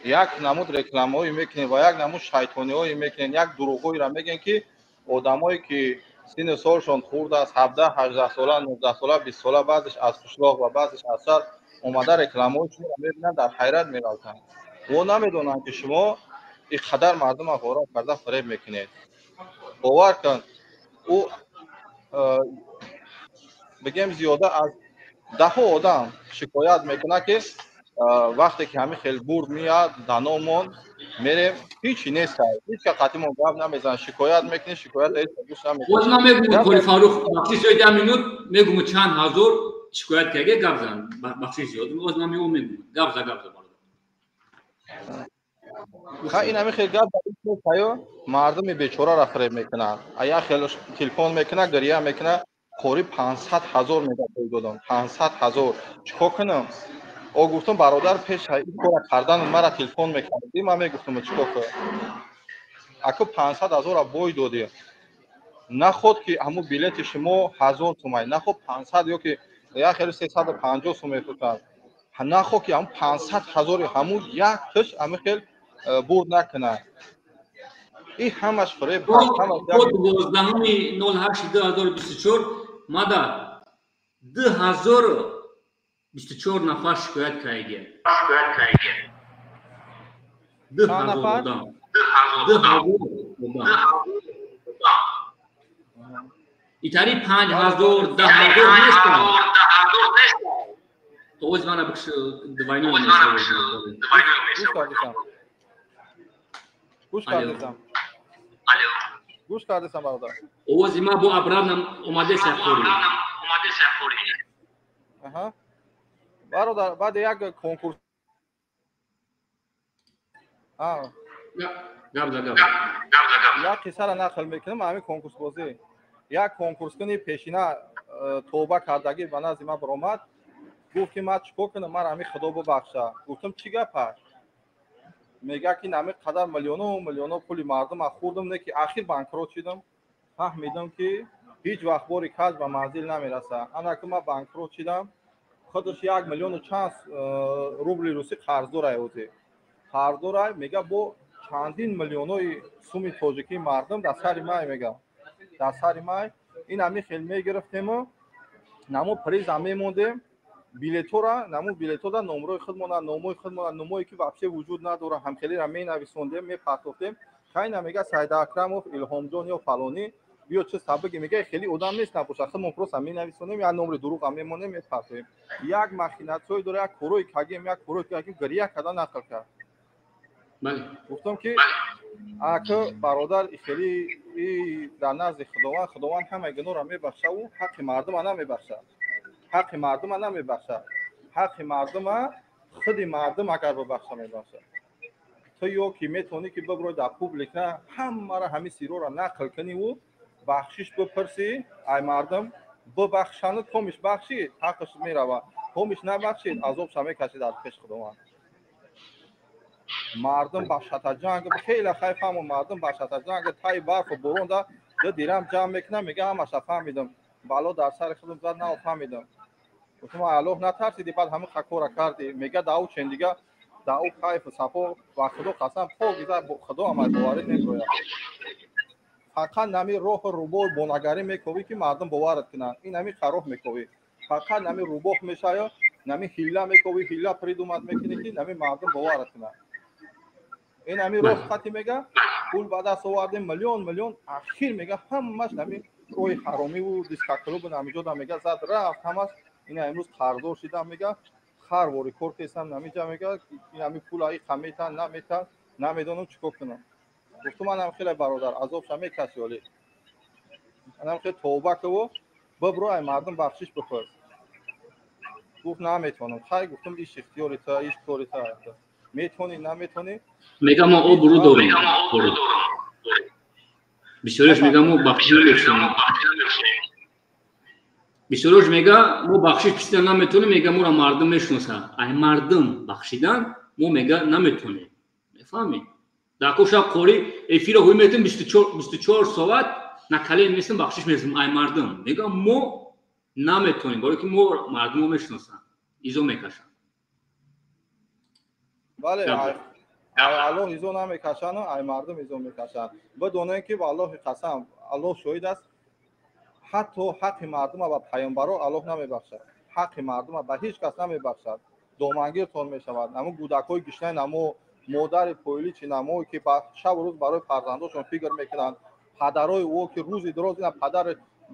як намуд рекламаҳое мекунем ва як намуд шайтониҳое мекунем, як дурӯғҳоеро мегӯем, ки Одамое ки синну солшон хурд аст, 17, 18 сола, 19 сола, 20 сола, баъзеш аз қишлоқ ва баъзеш аз шаҳр омада рекламаҳои шуморо мебинанд, дар ҳайрат меғалтанд. Во намедонанд, ки шумо ин қадар мардумро ғорат карда фиреб мекунед. Бовар кун, ӯ бигем, зиёда аз даҳҳо одам шикоят мекунад, ки вақте ки ҳамин хел бурд меяд, даномон мерем, ҳичи нест, ҳеч ка қатимон гап намезанад. Шикоят мекунӣ, шикоят гӯш намекунад. Боз ман мегӯм, Қори Фаррух, бахшиш, ҷои минут мегӯм, чанд ҳазор шикоят карда. Гап зан, бахшиш зиёд. Боз ман мегӯм, гап за, гап за. Ха, ин ҳамин хел гап аю мардуми бечораро фиреб мекунад. Як хел телефон мекунад, гиря мекунад: «Қори, 500 000 мега пул додам, 500 000, чӣ кор кунам?» О, гуфтам: «Бародар, пеш ин кора кардан мара телефон мекардӣ, ман мегуфтам чӣ кор кун. Аку 500 000-ра бой додӣ, наход ки ҳамун билети шумо 1000 сумай, наход 500 ё ки як хеле 350 сум мефурӯшанд, наход ки ҳамун 500 000-и ҳамун як тиш ҳамин хел бурд накунад. Ин ҳамаш фиреб.» 12-08-2024 мада 2024 нафар шикоят кардия. 2000 одам, 2000 одам. Итари 5000, 10 000 нестанд. Овоз мана бикш, двойной. Гӯш кардесам, гӯш кардесам, бародар. Овози ма бо обратно омадеса, Қори. Бародар, баъди як конкурс Гап за, гап. Як қиссаро нақл мекунам. Ҳамин конкурсбозӣ, як конкурскуни пешина тоба кардагӣ ба назди ман баромад, гуфт, ки ман чӣ кор кунам, ман ҳамин Худо бубахша. Гуфтам: «Чӣ гапа?» Мега, ки нами қадар миллиону миллионо пули мардума хӯрдам, не ки ахир банкрот шидам, фаҳмидам, ки ҳеҷ вақт бори каҷ ба манзил намерасад. Анаки ман банкрот шидам. Худаш як миллиону чанд рубли русӣ қарздорай, ҳозир қарздорай. Мега, бо чандин миллионҳои суми тоҷикии мардум дар сари май, мега, дар сари май. Ин ҳамин хел мегирифтему намо приза мемондем, билетора, намо билетода номрои худмона, номои худмона, номое ки вообще вуҷуд надора, ҳамхелира менависондем, мепартофтем. Хайна, мега, Сайда Акрамов, Илҳомҷон ё фалонӣ биё, чи сабаги, мега, хеле одам нест, набоша, худмон просто менависонем, як номри дурӯға мемонем, мепартоем. Як махинатсиҳое дора, як корои кагем, як корои кагем, гиря карда нақл кард. Гуфтам, ки ака, бародар, хеле дар назди Худованд, Худованд ҳамаи гуноҳро мебахшаву ҳаққи мардума намебахшад, ҳаққи мардума намебахшад. Ҳаққи мардума худи мардум агар бибахша, мебахшад. Ту ё ки метавонӣ, ки биброй дар публика, ҳамаро ҳамин сирора нақл куниву бахшиш бипурсӣ, ай мардум бибахшану комиш бахшид, ҳаққаш меравад, комиш набахшид, азобша мекашид аз пеши Худованд. Мардум ба шатаҷанг хеле хай фаҳму, мардум ба шатаҷанг таи барфу боронда ду дирам ҷамъ мекунам. Мега, ҳамаша фаҳмидам, бало дар сари худам зад, нав фаҳмидам. Гуфтам: «Аллоҳ натарсиди, баъд ҳамин кора кардӣ?» Мега, дау чен дига, дау кайфу сафо, ва Худо қасам, покиза, Худо ҳам аз боварӣ мегӯяд. Фақат нами роҳу рӯбоҳ бонагарӣ мековӣ, ки мардум боварат кунанд. Ин ҳами қароҳ мековӣ, фақат нами рӯбоҳ мешая, нами ҳилла мековӣ, ҳилла придумать мекунӣ, ки нами мардум боварат кунанд. Ин ҳами роҳ хати, мега, пул ба даст овардем, миллион миллион. Ахир, мега, ҳамаш нами роҳи ҳаромиву дискоклубу намиҷода, мега, зад рафт ҳамаш. Ина имрӯз қарздор шидам, мега, хар вори кор кесам намиҷа. Мега, ин ҳами пула иқа метан, наметан, намедонам чӣ кор кунам. Гуфтум: «Манам хеле, бародар, азобша мекаши, олӣ манам хеле тавба куву бибро, ай мардум бахшиш бипурс». Гуфт: «Наметавонам». Хай, гуфтум, иш ихтиёри та, иш кори та, метавонӣ, наметавонӣ. Мега, мо обрӯ дорем. Бисёреш мега, мо бахшиш намешавем. Бисёреш мега, мо бахшиш пурсидан наметавонем. Мега, моро мардум мешиносад, ай мардум бахшидан мо, мега, наметавонем. Мефаҳмед, дар коша Қори эфира ҳуй метавонем, 24 соат на колени местем, бахшиш мерасем ай мардум. Мега, мо наметавонем, барое ки мо мардумро мешиносанд, изо мекашанд. Бале, ай Аллоҳ изо намекашану ай мардум изо мекашанд. Бидонем, ки валлоҳи қасам. Аллоҳ шоҳид аст, ҳатто ҳаққи мардума ба паёмбаро Аллоҳ намебахшад, ҳаққи мардума ба ҳеҷ кас намебахшад. Домангиртон мешавад. Намо гӯдакҳои гишнаи намо модари пойличи намо ки шабу рӯз барои фарзандошон фикр мекунанд, падарои ӯ ки рӯзи дароз ина падар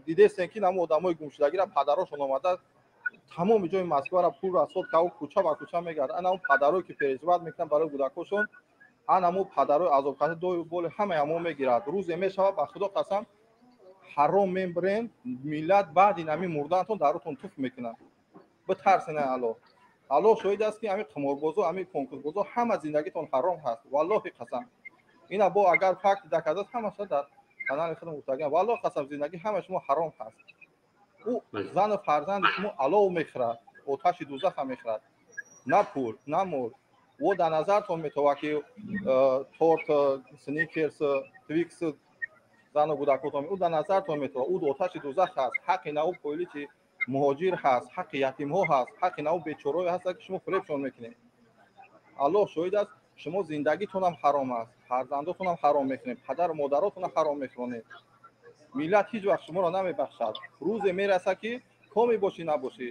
дидестен ки намо одамои гумшудагира падарошон омада тамоми ҷои Москвара пул расход кард, кӯча ба кӯча мегардад. Ана он падарое ки переживать мекунанд барои гӯдакҳошон, ана мо падарои азобкаши дои боли ҳамаи ҳамо мегирад. Рӯзе мешавад, ба Худо қасам, ҳаром мебирен, миллат баъди нами мурданатон дарутон туф мекунад. Битарсен Аллоҳ. Аллоҳ шоҳид аст ки ҳамин қиморбозо, ҳамин конкурсбозо ҳама зиндагитон ҳаром ҳаст. Валлоҳи қасам. Ина бо агар факт доказат ҳамаша дар канали худам гуфтагам. Валлоҳ қасам, зиндагӣ ҳама шумо ҳаром ҳаст. Ӯ зану фарзанди шумо алов мехӯрад, оташи дузаха мехӯрад. На пул, на мол. Ӯ дар назартон метовад ки торт, сникерс, твикс зану гӯдакотон, ӯ дар назартон метовад. Ӯ оташи дузах ҳаст. Ҳаққи на ӯ пойличи муҳоҷир ҳаст, ҳаққи ятимҳо ҳаст, ҳаққи на ӯ бечорое ҳаст ки шумо фиребшон мекунед. Аллоҳ шоҳид аст, шумо зиндагитонам ҳаром аст, фарзандотонам ҳаром мекунед, падару модаротонам ҳаром мекунед. Миллат ҳеҷ вақт шуморо намебахшад. Рӯзе мерасад ки коми бошӣ набошӣ,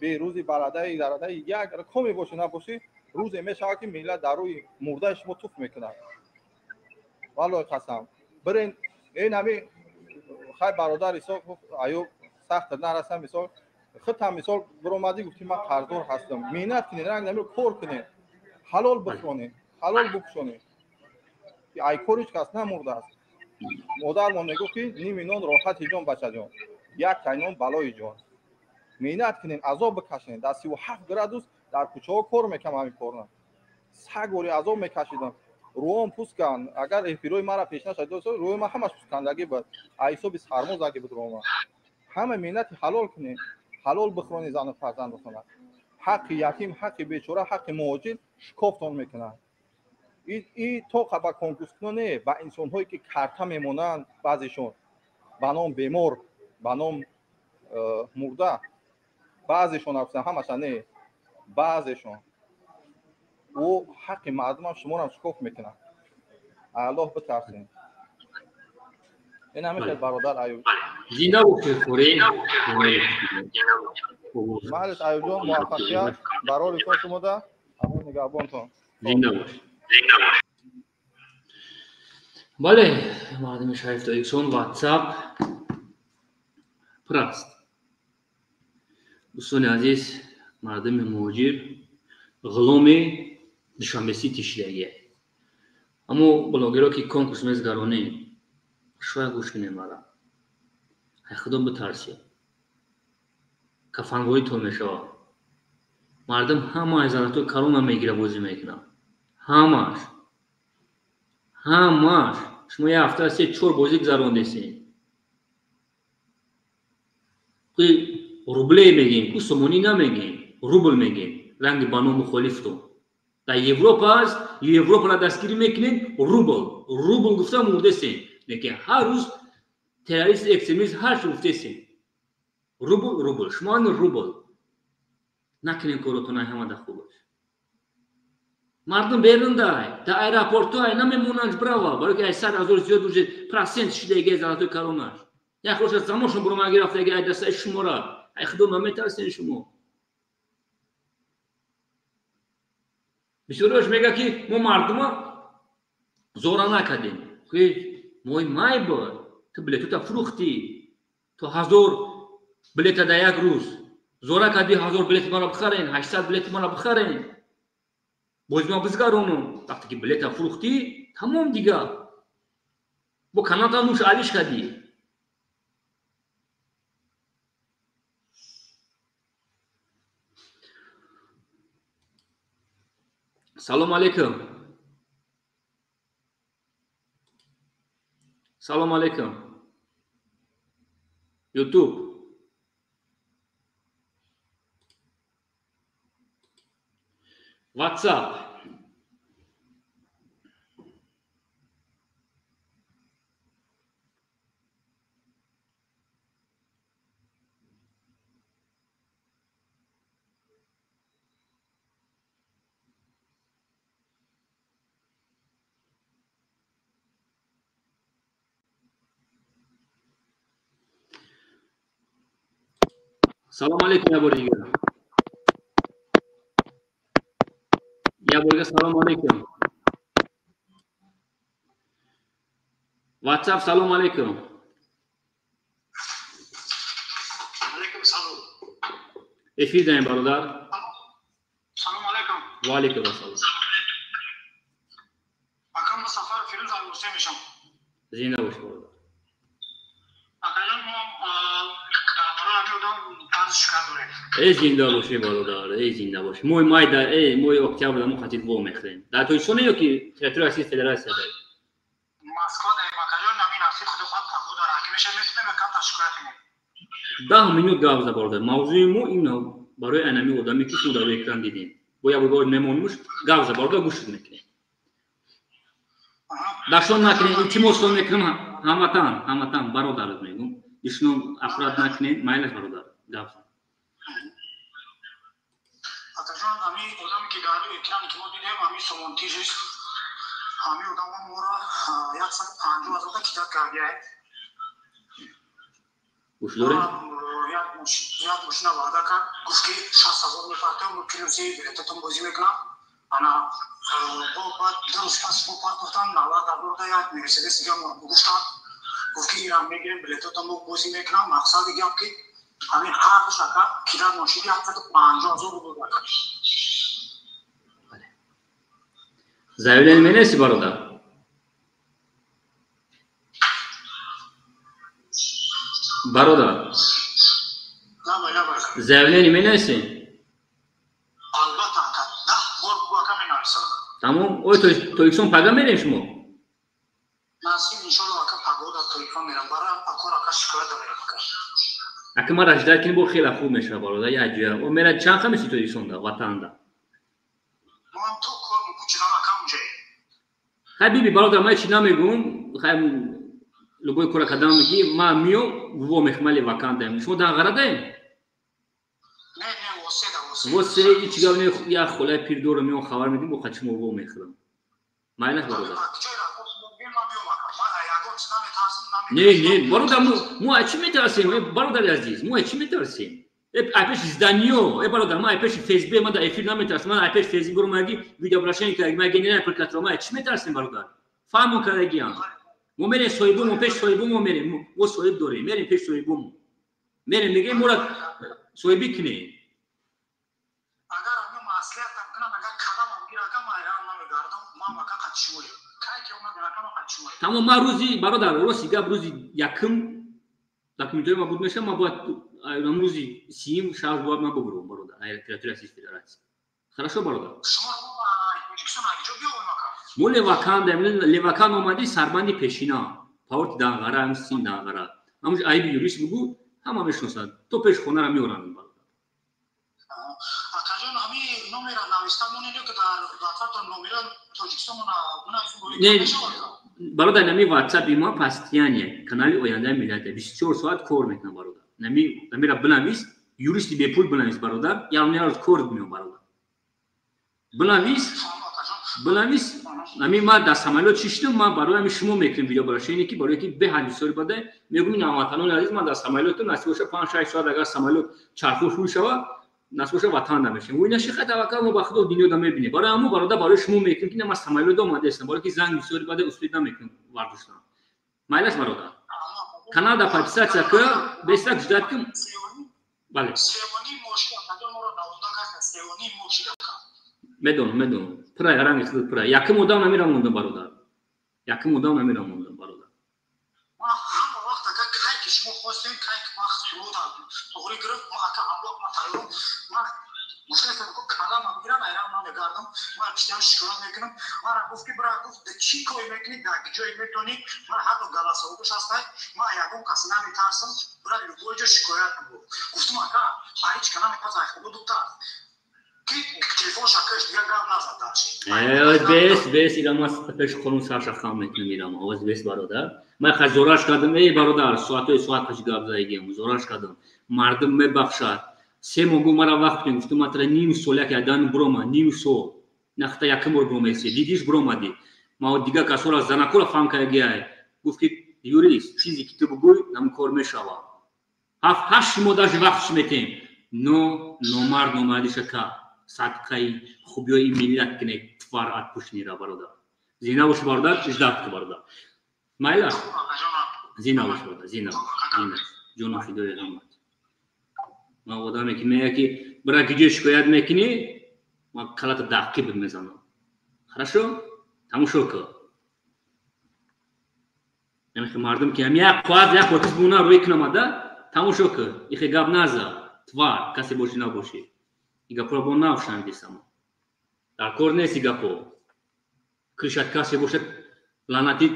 бе рӯзи барадаи дарадаи як коми бошӣ набошӣ, рӯзе мешавад ки миллат дар рӯи мурдаи шумо туф мекунад. Валлоҳи қасам. Бирен ин ҳами хай бародар Исо Аюб сахт нарасам, мисол худтам мисол биромадӣ гуфтӣ ман қарздор ҳастам. Меҳнат кунед, ранг намеро кор кунед, ҳалол бихӯронед, ҳалол бипӯшонед. Ай кор ҳеҷ кас намурдааст. Модармон мегуфт ки ними нон роҳати ҷон, бачаҷон, як тай нон балои ҷон. Меҳнат кунед, азоб бикашед. Дар 37 градус дар кӯчаҳо кор мекунам, ҳамин корна сагори азоб мекашидам. Рӯам пӯст канд. Агар эфирои мара пеш нашад, рӯи ман ҳамаш пӯсткандагӣ буд, аз ҳисоби сармо заги буд рӯма. Ҳама меҳнати ҳалол кунед, ҳалол бихӯронед зану фарзандатона. Ҳаққи ятим, ҳаққи бечора, ҳаққи муҳоҷир шикофтон мекунад. И тоқа ба конкурскунон не, ба инсонҳое ки карта мемонанд, баъзешон ба ном бемор, ба ном мурда, баъзешон афсан, ҳамаша не, баъзешон. Ӯ ҳаққи мардумам шуморам шикоф мекунад. Аллоҳ битарсед. Ин ҳамин хел бародар Аюб. Зинда бошед, Қорӣ. Малиш Аюбҷон, муваффақият барори кор шумода, Аллоҳ нигаҳбонтон. Зинда бошед. Бале, мардуми шариф Тоҷикистон, WhatsApp пур аст. Дӯстони азиз, мардуми муҳоҷир ғуломи Душанбе Сити шидагие. Аммо блогеро ки конкурс мезгаронем, шояд гӯш кунем мара. Ай Худо битарсед. Кафангоитон мешавад. Мардум ҳама аз зарратҳои корона мегира бозӣ мекунад. Ҳамаш. Ҳамаш. Шумо як ҳафта 3-4 бозӣ гузарондесед. Ки рубле мегем, ку сомонӣ намегем, рубл мегем. Ранги ба ном мухолифтон. Дар Европа аст, Европаро дастгирӣ мекунед, рубл. Рубл гуфта мурдесед. Лекин ҳар рӯз террорист, экстремист ҳар чӣ гуфтесед. Рубл, рубл. Шумо ҳамин рубл. Накунед коротон, ай ҳама дар хубаш. Мардум берундай, дар аэропортҳо ай намемонанд брава, барои ки ай 100,000 зиёд уже процент шидаги аз зарратҳои коронаш. Як рӯз аз замоншон буромаги рафтаги ай дастаи шумора. Ай Худо наметарсед шумо. Бисёриаш мегӯяд ки мо мардума зора накардем. Мои май буд, ту билетота фурӯхтӣ, то 1000 билета дар як рӯз зора кардӣ, 1000 билети маро бихарен, 800 билети маро бихарен, боз ман бизгаронам. Вақте ки билета фурӯхтӣ, тамом дига бо каналта нуш алиш кардӣ. Салом алейкум. Салом алейкум. YouTube. WhatsApp. Салом алейкум як бори дигар. Як бори дигар салом алейкум. WhatsApp салом алейкум. Алейкум салом. Эфир даем бародар. Салом алейкум. Ва алейкум ассалом. Акам Сафар Фирӯз Алҳусейн мешам. Зинда бош бародар. Акаҷон мо барои ҳамин одам арз шикоят дорем. Эй зинда бошӣ бародар, эй зинда бошӣ. Моҳи май дар эй моҳи октябр мо қатид во мехӯрем. Дар Тоҷикистон ё ки территорияи Россияи Федератсия дар? Москва дар акаҷон ҳамин насиб худо хоҳад паго дар ҳаким мешавем метавонем камтар шикоят кунем. 10 минут гап зад бародар. Мавзӯи мо ин барои анами одаме ки шумо дар рӯи экран дидем. Бо як бор мемонемш гап зад бародар гӯш мекунем. Дашон накунем, илтимос мекунам ҳамватан, ҳамватан бародарат мегӯм. Ишно афрат накунем, майлаш бародар. Гап зад. Акаҷон ҳамин одаме ки дар рӯи экране ки мо дидем ҳамин сомонтижист ҳамин одама моро 150 000 китоб кардияд. Гӯш дорем? Як мошина ваъда кард, гуфт ки 60 000 мепартоям, мо плюси билетатон бозӣ мекунам. Ана бо баъд ду рӯз пас бо партофтан 90 000 да як Мерседес дига моро гуфтанд. Гуфт ки ирам мегирем, билетатон мо бозӣ мекунам. Мақсади гап ки ҳамин ҳар ду шака кидат мошини 150 000 рубл дод. Заявление менависи бародар? Бародар. Заявление менависи? Албатта ака, 10 бор бугу ака менависам. Тамом, ой Тоҷикистон пага мерем шумо? Насиб иншоалло ака паго дар Тоҷикистон мерам. Барои акор ака шикоят мерам ака. Ака ман раҷдат кунем бо хеле хуб мешавад бародар, як ҷоя. О мера чанд қа меси Тоҷикистонда, ватанда? Ман то кор мекунам ака онҷое. Хай биби бародар, ман чӣ намегӯм, хай любой кора кардам мегӣ, ман миём во мехмали левакандаем. Шумо Данғара даем? Не, не, восе да, восе. Восе ҳеҷ гап не, як холаи пир дорам, миём хабар медим, бо қачи мо во мехӯрам. Майлаш бародар. Не, не, бародар, мо аз чӣ метарсем? Бародари азиз, мо аз чӣ метарсем? Ай пеши зданиё, э бародар, ман ай пеши ФСБ, ман дар эфир наметарсам, ман ай пеши ФСБ буром, маги видеообращение кардаги, ман генеральная прокуратура, ман аз чӣ метарсем, бародар? Фаҳмон кардагиам. Мо мерем соҳибомо, пеш соҳибомо мерем, мо соҳиб дорем, мерем пеш соҳибомо. Мерем, мегӯем, моро соҳибӣ кунем. Агар ҳамин маслиҳатам кунам, агар каламам гир, ака ман айрам намегардам, ман ака қачшумоем. Кай ки омад, ака ман қачшумоем. Тамом, ман рӯзи, бародар, рости гап, рӯзи якум документҳои ман буд мешавад, ман бояд рӯзи сиюм шаҳр бояд ман бубурам, бародар, территорияи Российской Федерации. Хорошо, бародар? Шумо Тоҷикистон аз ҷо биёвем, ака? Мо Левакан даем, Левакан омади сарбанди пешина, паворти Данғара, ҳамин син Данғара. Ҳамуш айби юрист бугу, ҳама мешиносад. То пеш хонаро меоранд, бародар. Акаҷон, ҳамин номера нависта монед ё ки дар WhatsApp номера Тоҷикистон Не, бародар, нами WhatsApp ма постоянно канали ояндаи миллат 24 соат кор мекунам, бародар. Нами намира бинавис, юристи бепул бинавис, бародар, як рӯз кор меом, бародар. Бинавис, бинавис, ами ман дар самолёт шиштам, ман барои ҳамин шумо мекунем видеообращение, ки барои ки беҳад бисёри баде мегӯм ин ҳамватанони азиз, ман дар самолётам, насиб боша 5-6 соат агар самолёт чархуш ҳуй шавад, насиб боша ватан намешавем. Ӯй наши хай таваккал мо ба худо дунё да мебинем. Барои ҳамун бародар барои шумо мекунем ки на ман самолёт омадаестам, барои ки занг бисёри баде успед намекунем вардоштан. Майлаш бародар. Канал да подписаться ка, бестак ждать ки бале. Медонам, медонам. Пурай ранги худ пурай. Якум одам намерам мондам, бародар. Якум одам намерам мондам, бародар. Ман ҳама вақт ака кай ки шумо хостем, кай ки вақт шумо тоғри гирифт, ман ака ҳам вақт ман тайёрам. Ман гуфтаистам ки калама бигирам, айрам намегардам. Ман пиштам шикоят мекунам. Мара гуфт ки бира гуфт чӣ кор мекунӣ, дар ҷое метавонӣ. Ман ҳатто голосовош ҳастай, ман ягон кас наметарсам, бира любой ҷо шикоят кун. Гуфтам ака, ҳеҷ ка наметарсам, ай худо дутарс. Ки телефонша каш, дигар гап назад дальше. Бес, бес, ирама пеш қонун сарша хам мекунам, ирама. Овоз бес, бародар. Ман хай зораш кардам, эй бародар, соатҳои соат қаш гап заигем, зораш кардам. Мардум мебахшад. Се моҳ гуфт мара вақт кунем, гуфтам ман тара ним сол як ядан бурома, ним сол. Нахта якум бор буромеси, дидиш буромадӣ. Ма дигар касора занакора фаҳм кардагиай. Гуфт ки юрист, чизе ки ту бугӯй, ҳамин кор мешавад. 7-8 моҳ даже вақтш метем. Но номард номардиша ка садқаи хубиёи миллат кине твар отпущенныйра бародар. Зина бош бародар, ждать ки бародар. Майла? Зина бош бародар, зина бош, зина. Ҷону фидои раҳмат. Ман одаме ки мега ки бира ки ҷой шикоят мекунӣ, ман калата дақиқ мезанам. Хорошо? Тамошо кун. Яъне мардум ки ҳам як қоғаз як подпись буна рӯй кунамада, тамошо кун. Ихе гап наза. Твар, касе бошӣ набошӣ. И гапро бо навшандисам. Дар кор нест и гапо. Кришат касе бошад, лаънати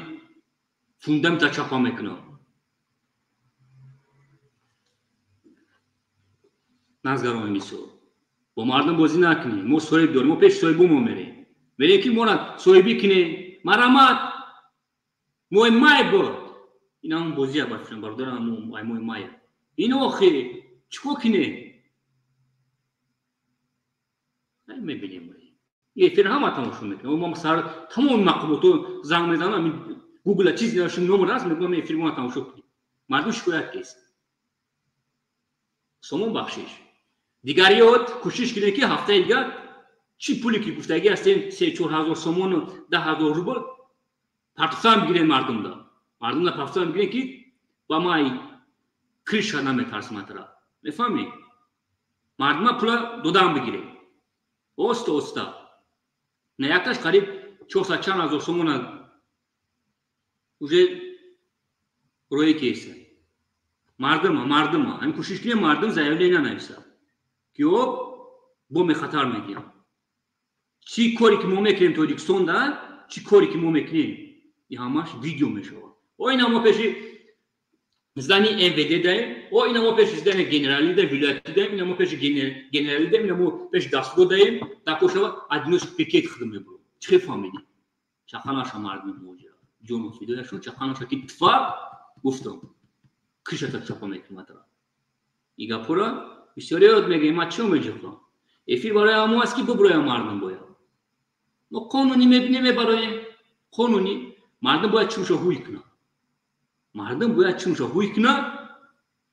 фундамента чапа мекунам. Назгароми мисол. Бо мардум бозӣ накунем. Мо соҳиб дорем, мо пеш соҳибумо мерем. Мерем ки мора соҳибӣ кунем. Марамат. Моҳи май буд. Ин ҳамон бозия бафирам бародарам, моҳи май. Ин охир чӣ кор кунем? Мебинем. Эфир ҳама тамошо мекунем. Мо сар тамоми мақомото занг мезанам, Гугла чиз нашим номер аст, мегӯям эфир мо тамошо кунем. Мардум шикоят кест. Сомон бахшиш. Дигариёт кӯшиш кунед ки ҳафтаи дигар чӣ пуле ки гуфтагӣ ҳастем 3-4 ҳазор сомону 10 ҳазор рубл партофтан бигиред мардумда. Мардумда партофтан бигиред ки ба май криша наметарсматра. Мефаҳмед? Мардума пула додан бигиред. Оста оста. На якташ қариб 400 чанд ҳазор сомона уже рӯи кеса. Мардума, мардума. Ҳамин кӯшиш кунед мардум заявление нанависад. Ки о бо мехатар мегирам. Чӣ коре ки мо мекунем Тоҷикистонда, чӣ коре ки мо мекунем, ин ҳамаш видео мешавад. О ина мо пеши здани МВД даем, о ина мо пеши здани генералӣ даем, вилоятӣ даем, ина мо пеши генералӣ даем, ина мо пеши дастгоҳ даем, дакошава одиночка пикет худам мебурам. Чӣ хел фаҳмидӣ? Чақанаша мардуми муҳоҷира. Ҷону фидояшон чақанаша ки твар гуфтам. Кришата чапа мекунад. И гапора бисёриёт мегӯем, ман чӣ меҷухам? Эфир барои ҳамо аст ки буброям мардум бояд. Мо қонунӣ мебинем, мебароем. Қонунӣ мардум бояд чумша ҳуй кунад. Мардум бояд чумша ҳуй кунад,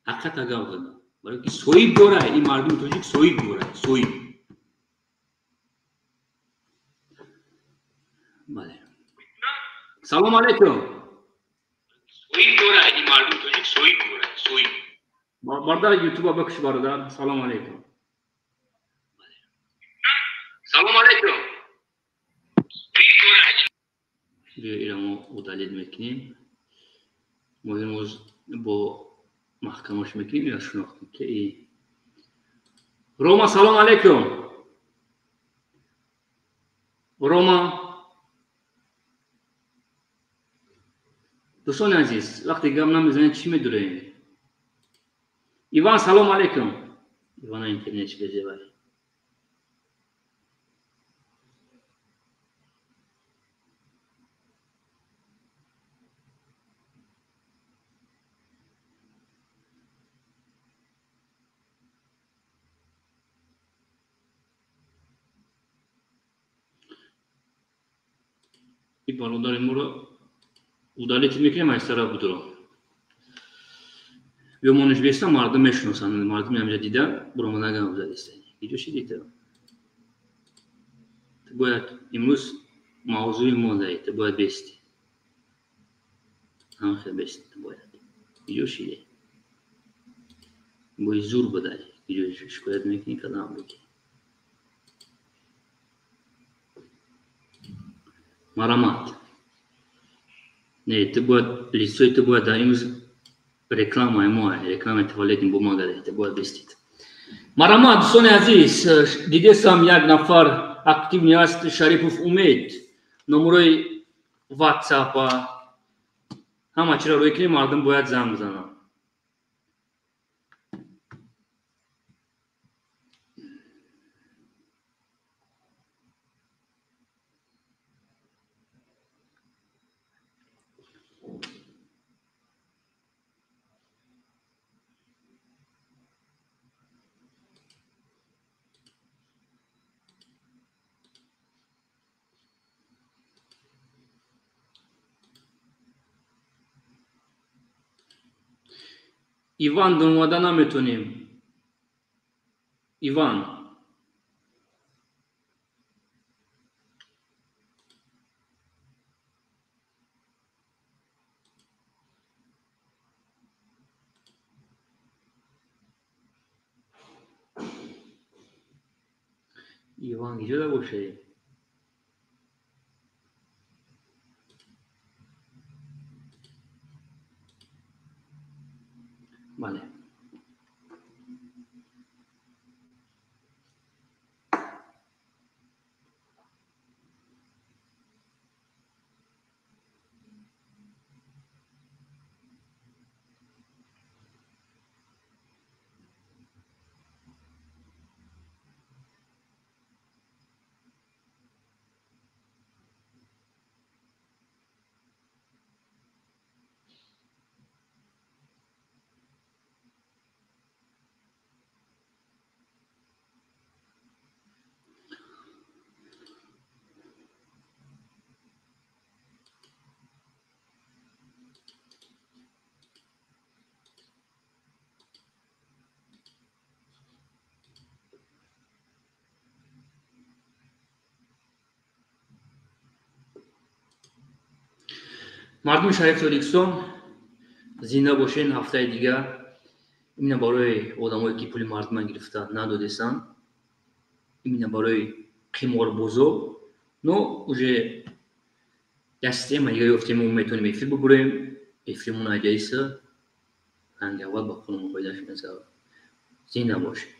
ҳақиқата гап занад. Барои ки соҳиб дорад, ин мардуми тоҷик соҳиб дорад, соҳиб. Бале. Салом алейкум. Соҳиб дорад, ин мардуми тоҷик соҳиб дорад, соҳиб. Бародар ютуба бикш бародар. Салом алейкум. Салом алейкум. Биё ира мо удалить мекунем. Мо имрӯз бо маҳкамаш мекунем, ира шинохтем ки и Рома, салом алейкум. Рома, дӯстони азиз, вақте гап намезанем чӣ медурем? Иван, салом алейкум. Ивана интернет безевай. И бародари моро удалить мекунем, айсара будро. Биё мониш беста, мардум мешиносанд, мардум ҳамҷа дида, буромадагам задиста. Иҷо шидита. Ту бояд имрӯз мавзӯи мо даи, ту бояд бести. Ҳамхел бести ту бояд. Иҷо шиде. Бои зур будай. Иҷо шикоят мекунӣ, кадам бикӣ. Марамат. Не, ту бояд лицои ту бояд дар имрӯз рекламаи мо, рекламаи туалетни бумага, ту бояд бестид. Марамат, дӯстони азиз, дидесам як нафар активни аст, Шарипов Умед. Номерои WhatsApp ҳама чиро рӯй кунем, мардум бояд занг бизананд. Иван, домода наметонем. Иван. Иван киҷода бошед? Бале. Мардуми шарифи Тоҷикистон, зинда бошен. Ҳафтаи дигар именно барои одамое ки пули мардума гирифта надодесанд, именно барои қиморбозо, но уже як система дига ёфтем, мо метавонем эфир бубурем. Эфиримон айҷаиса ранги аввал ба қонун қоидааш мезавад. Зинда бошед.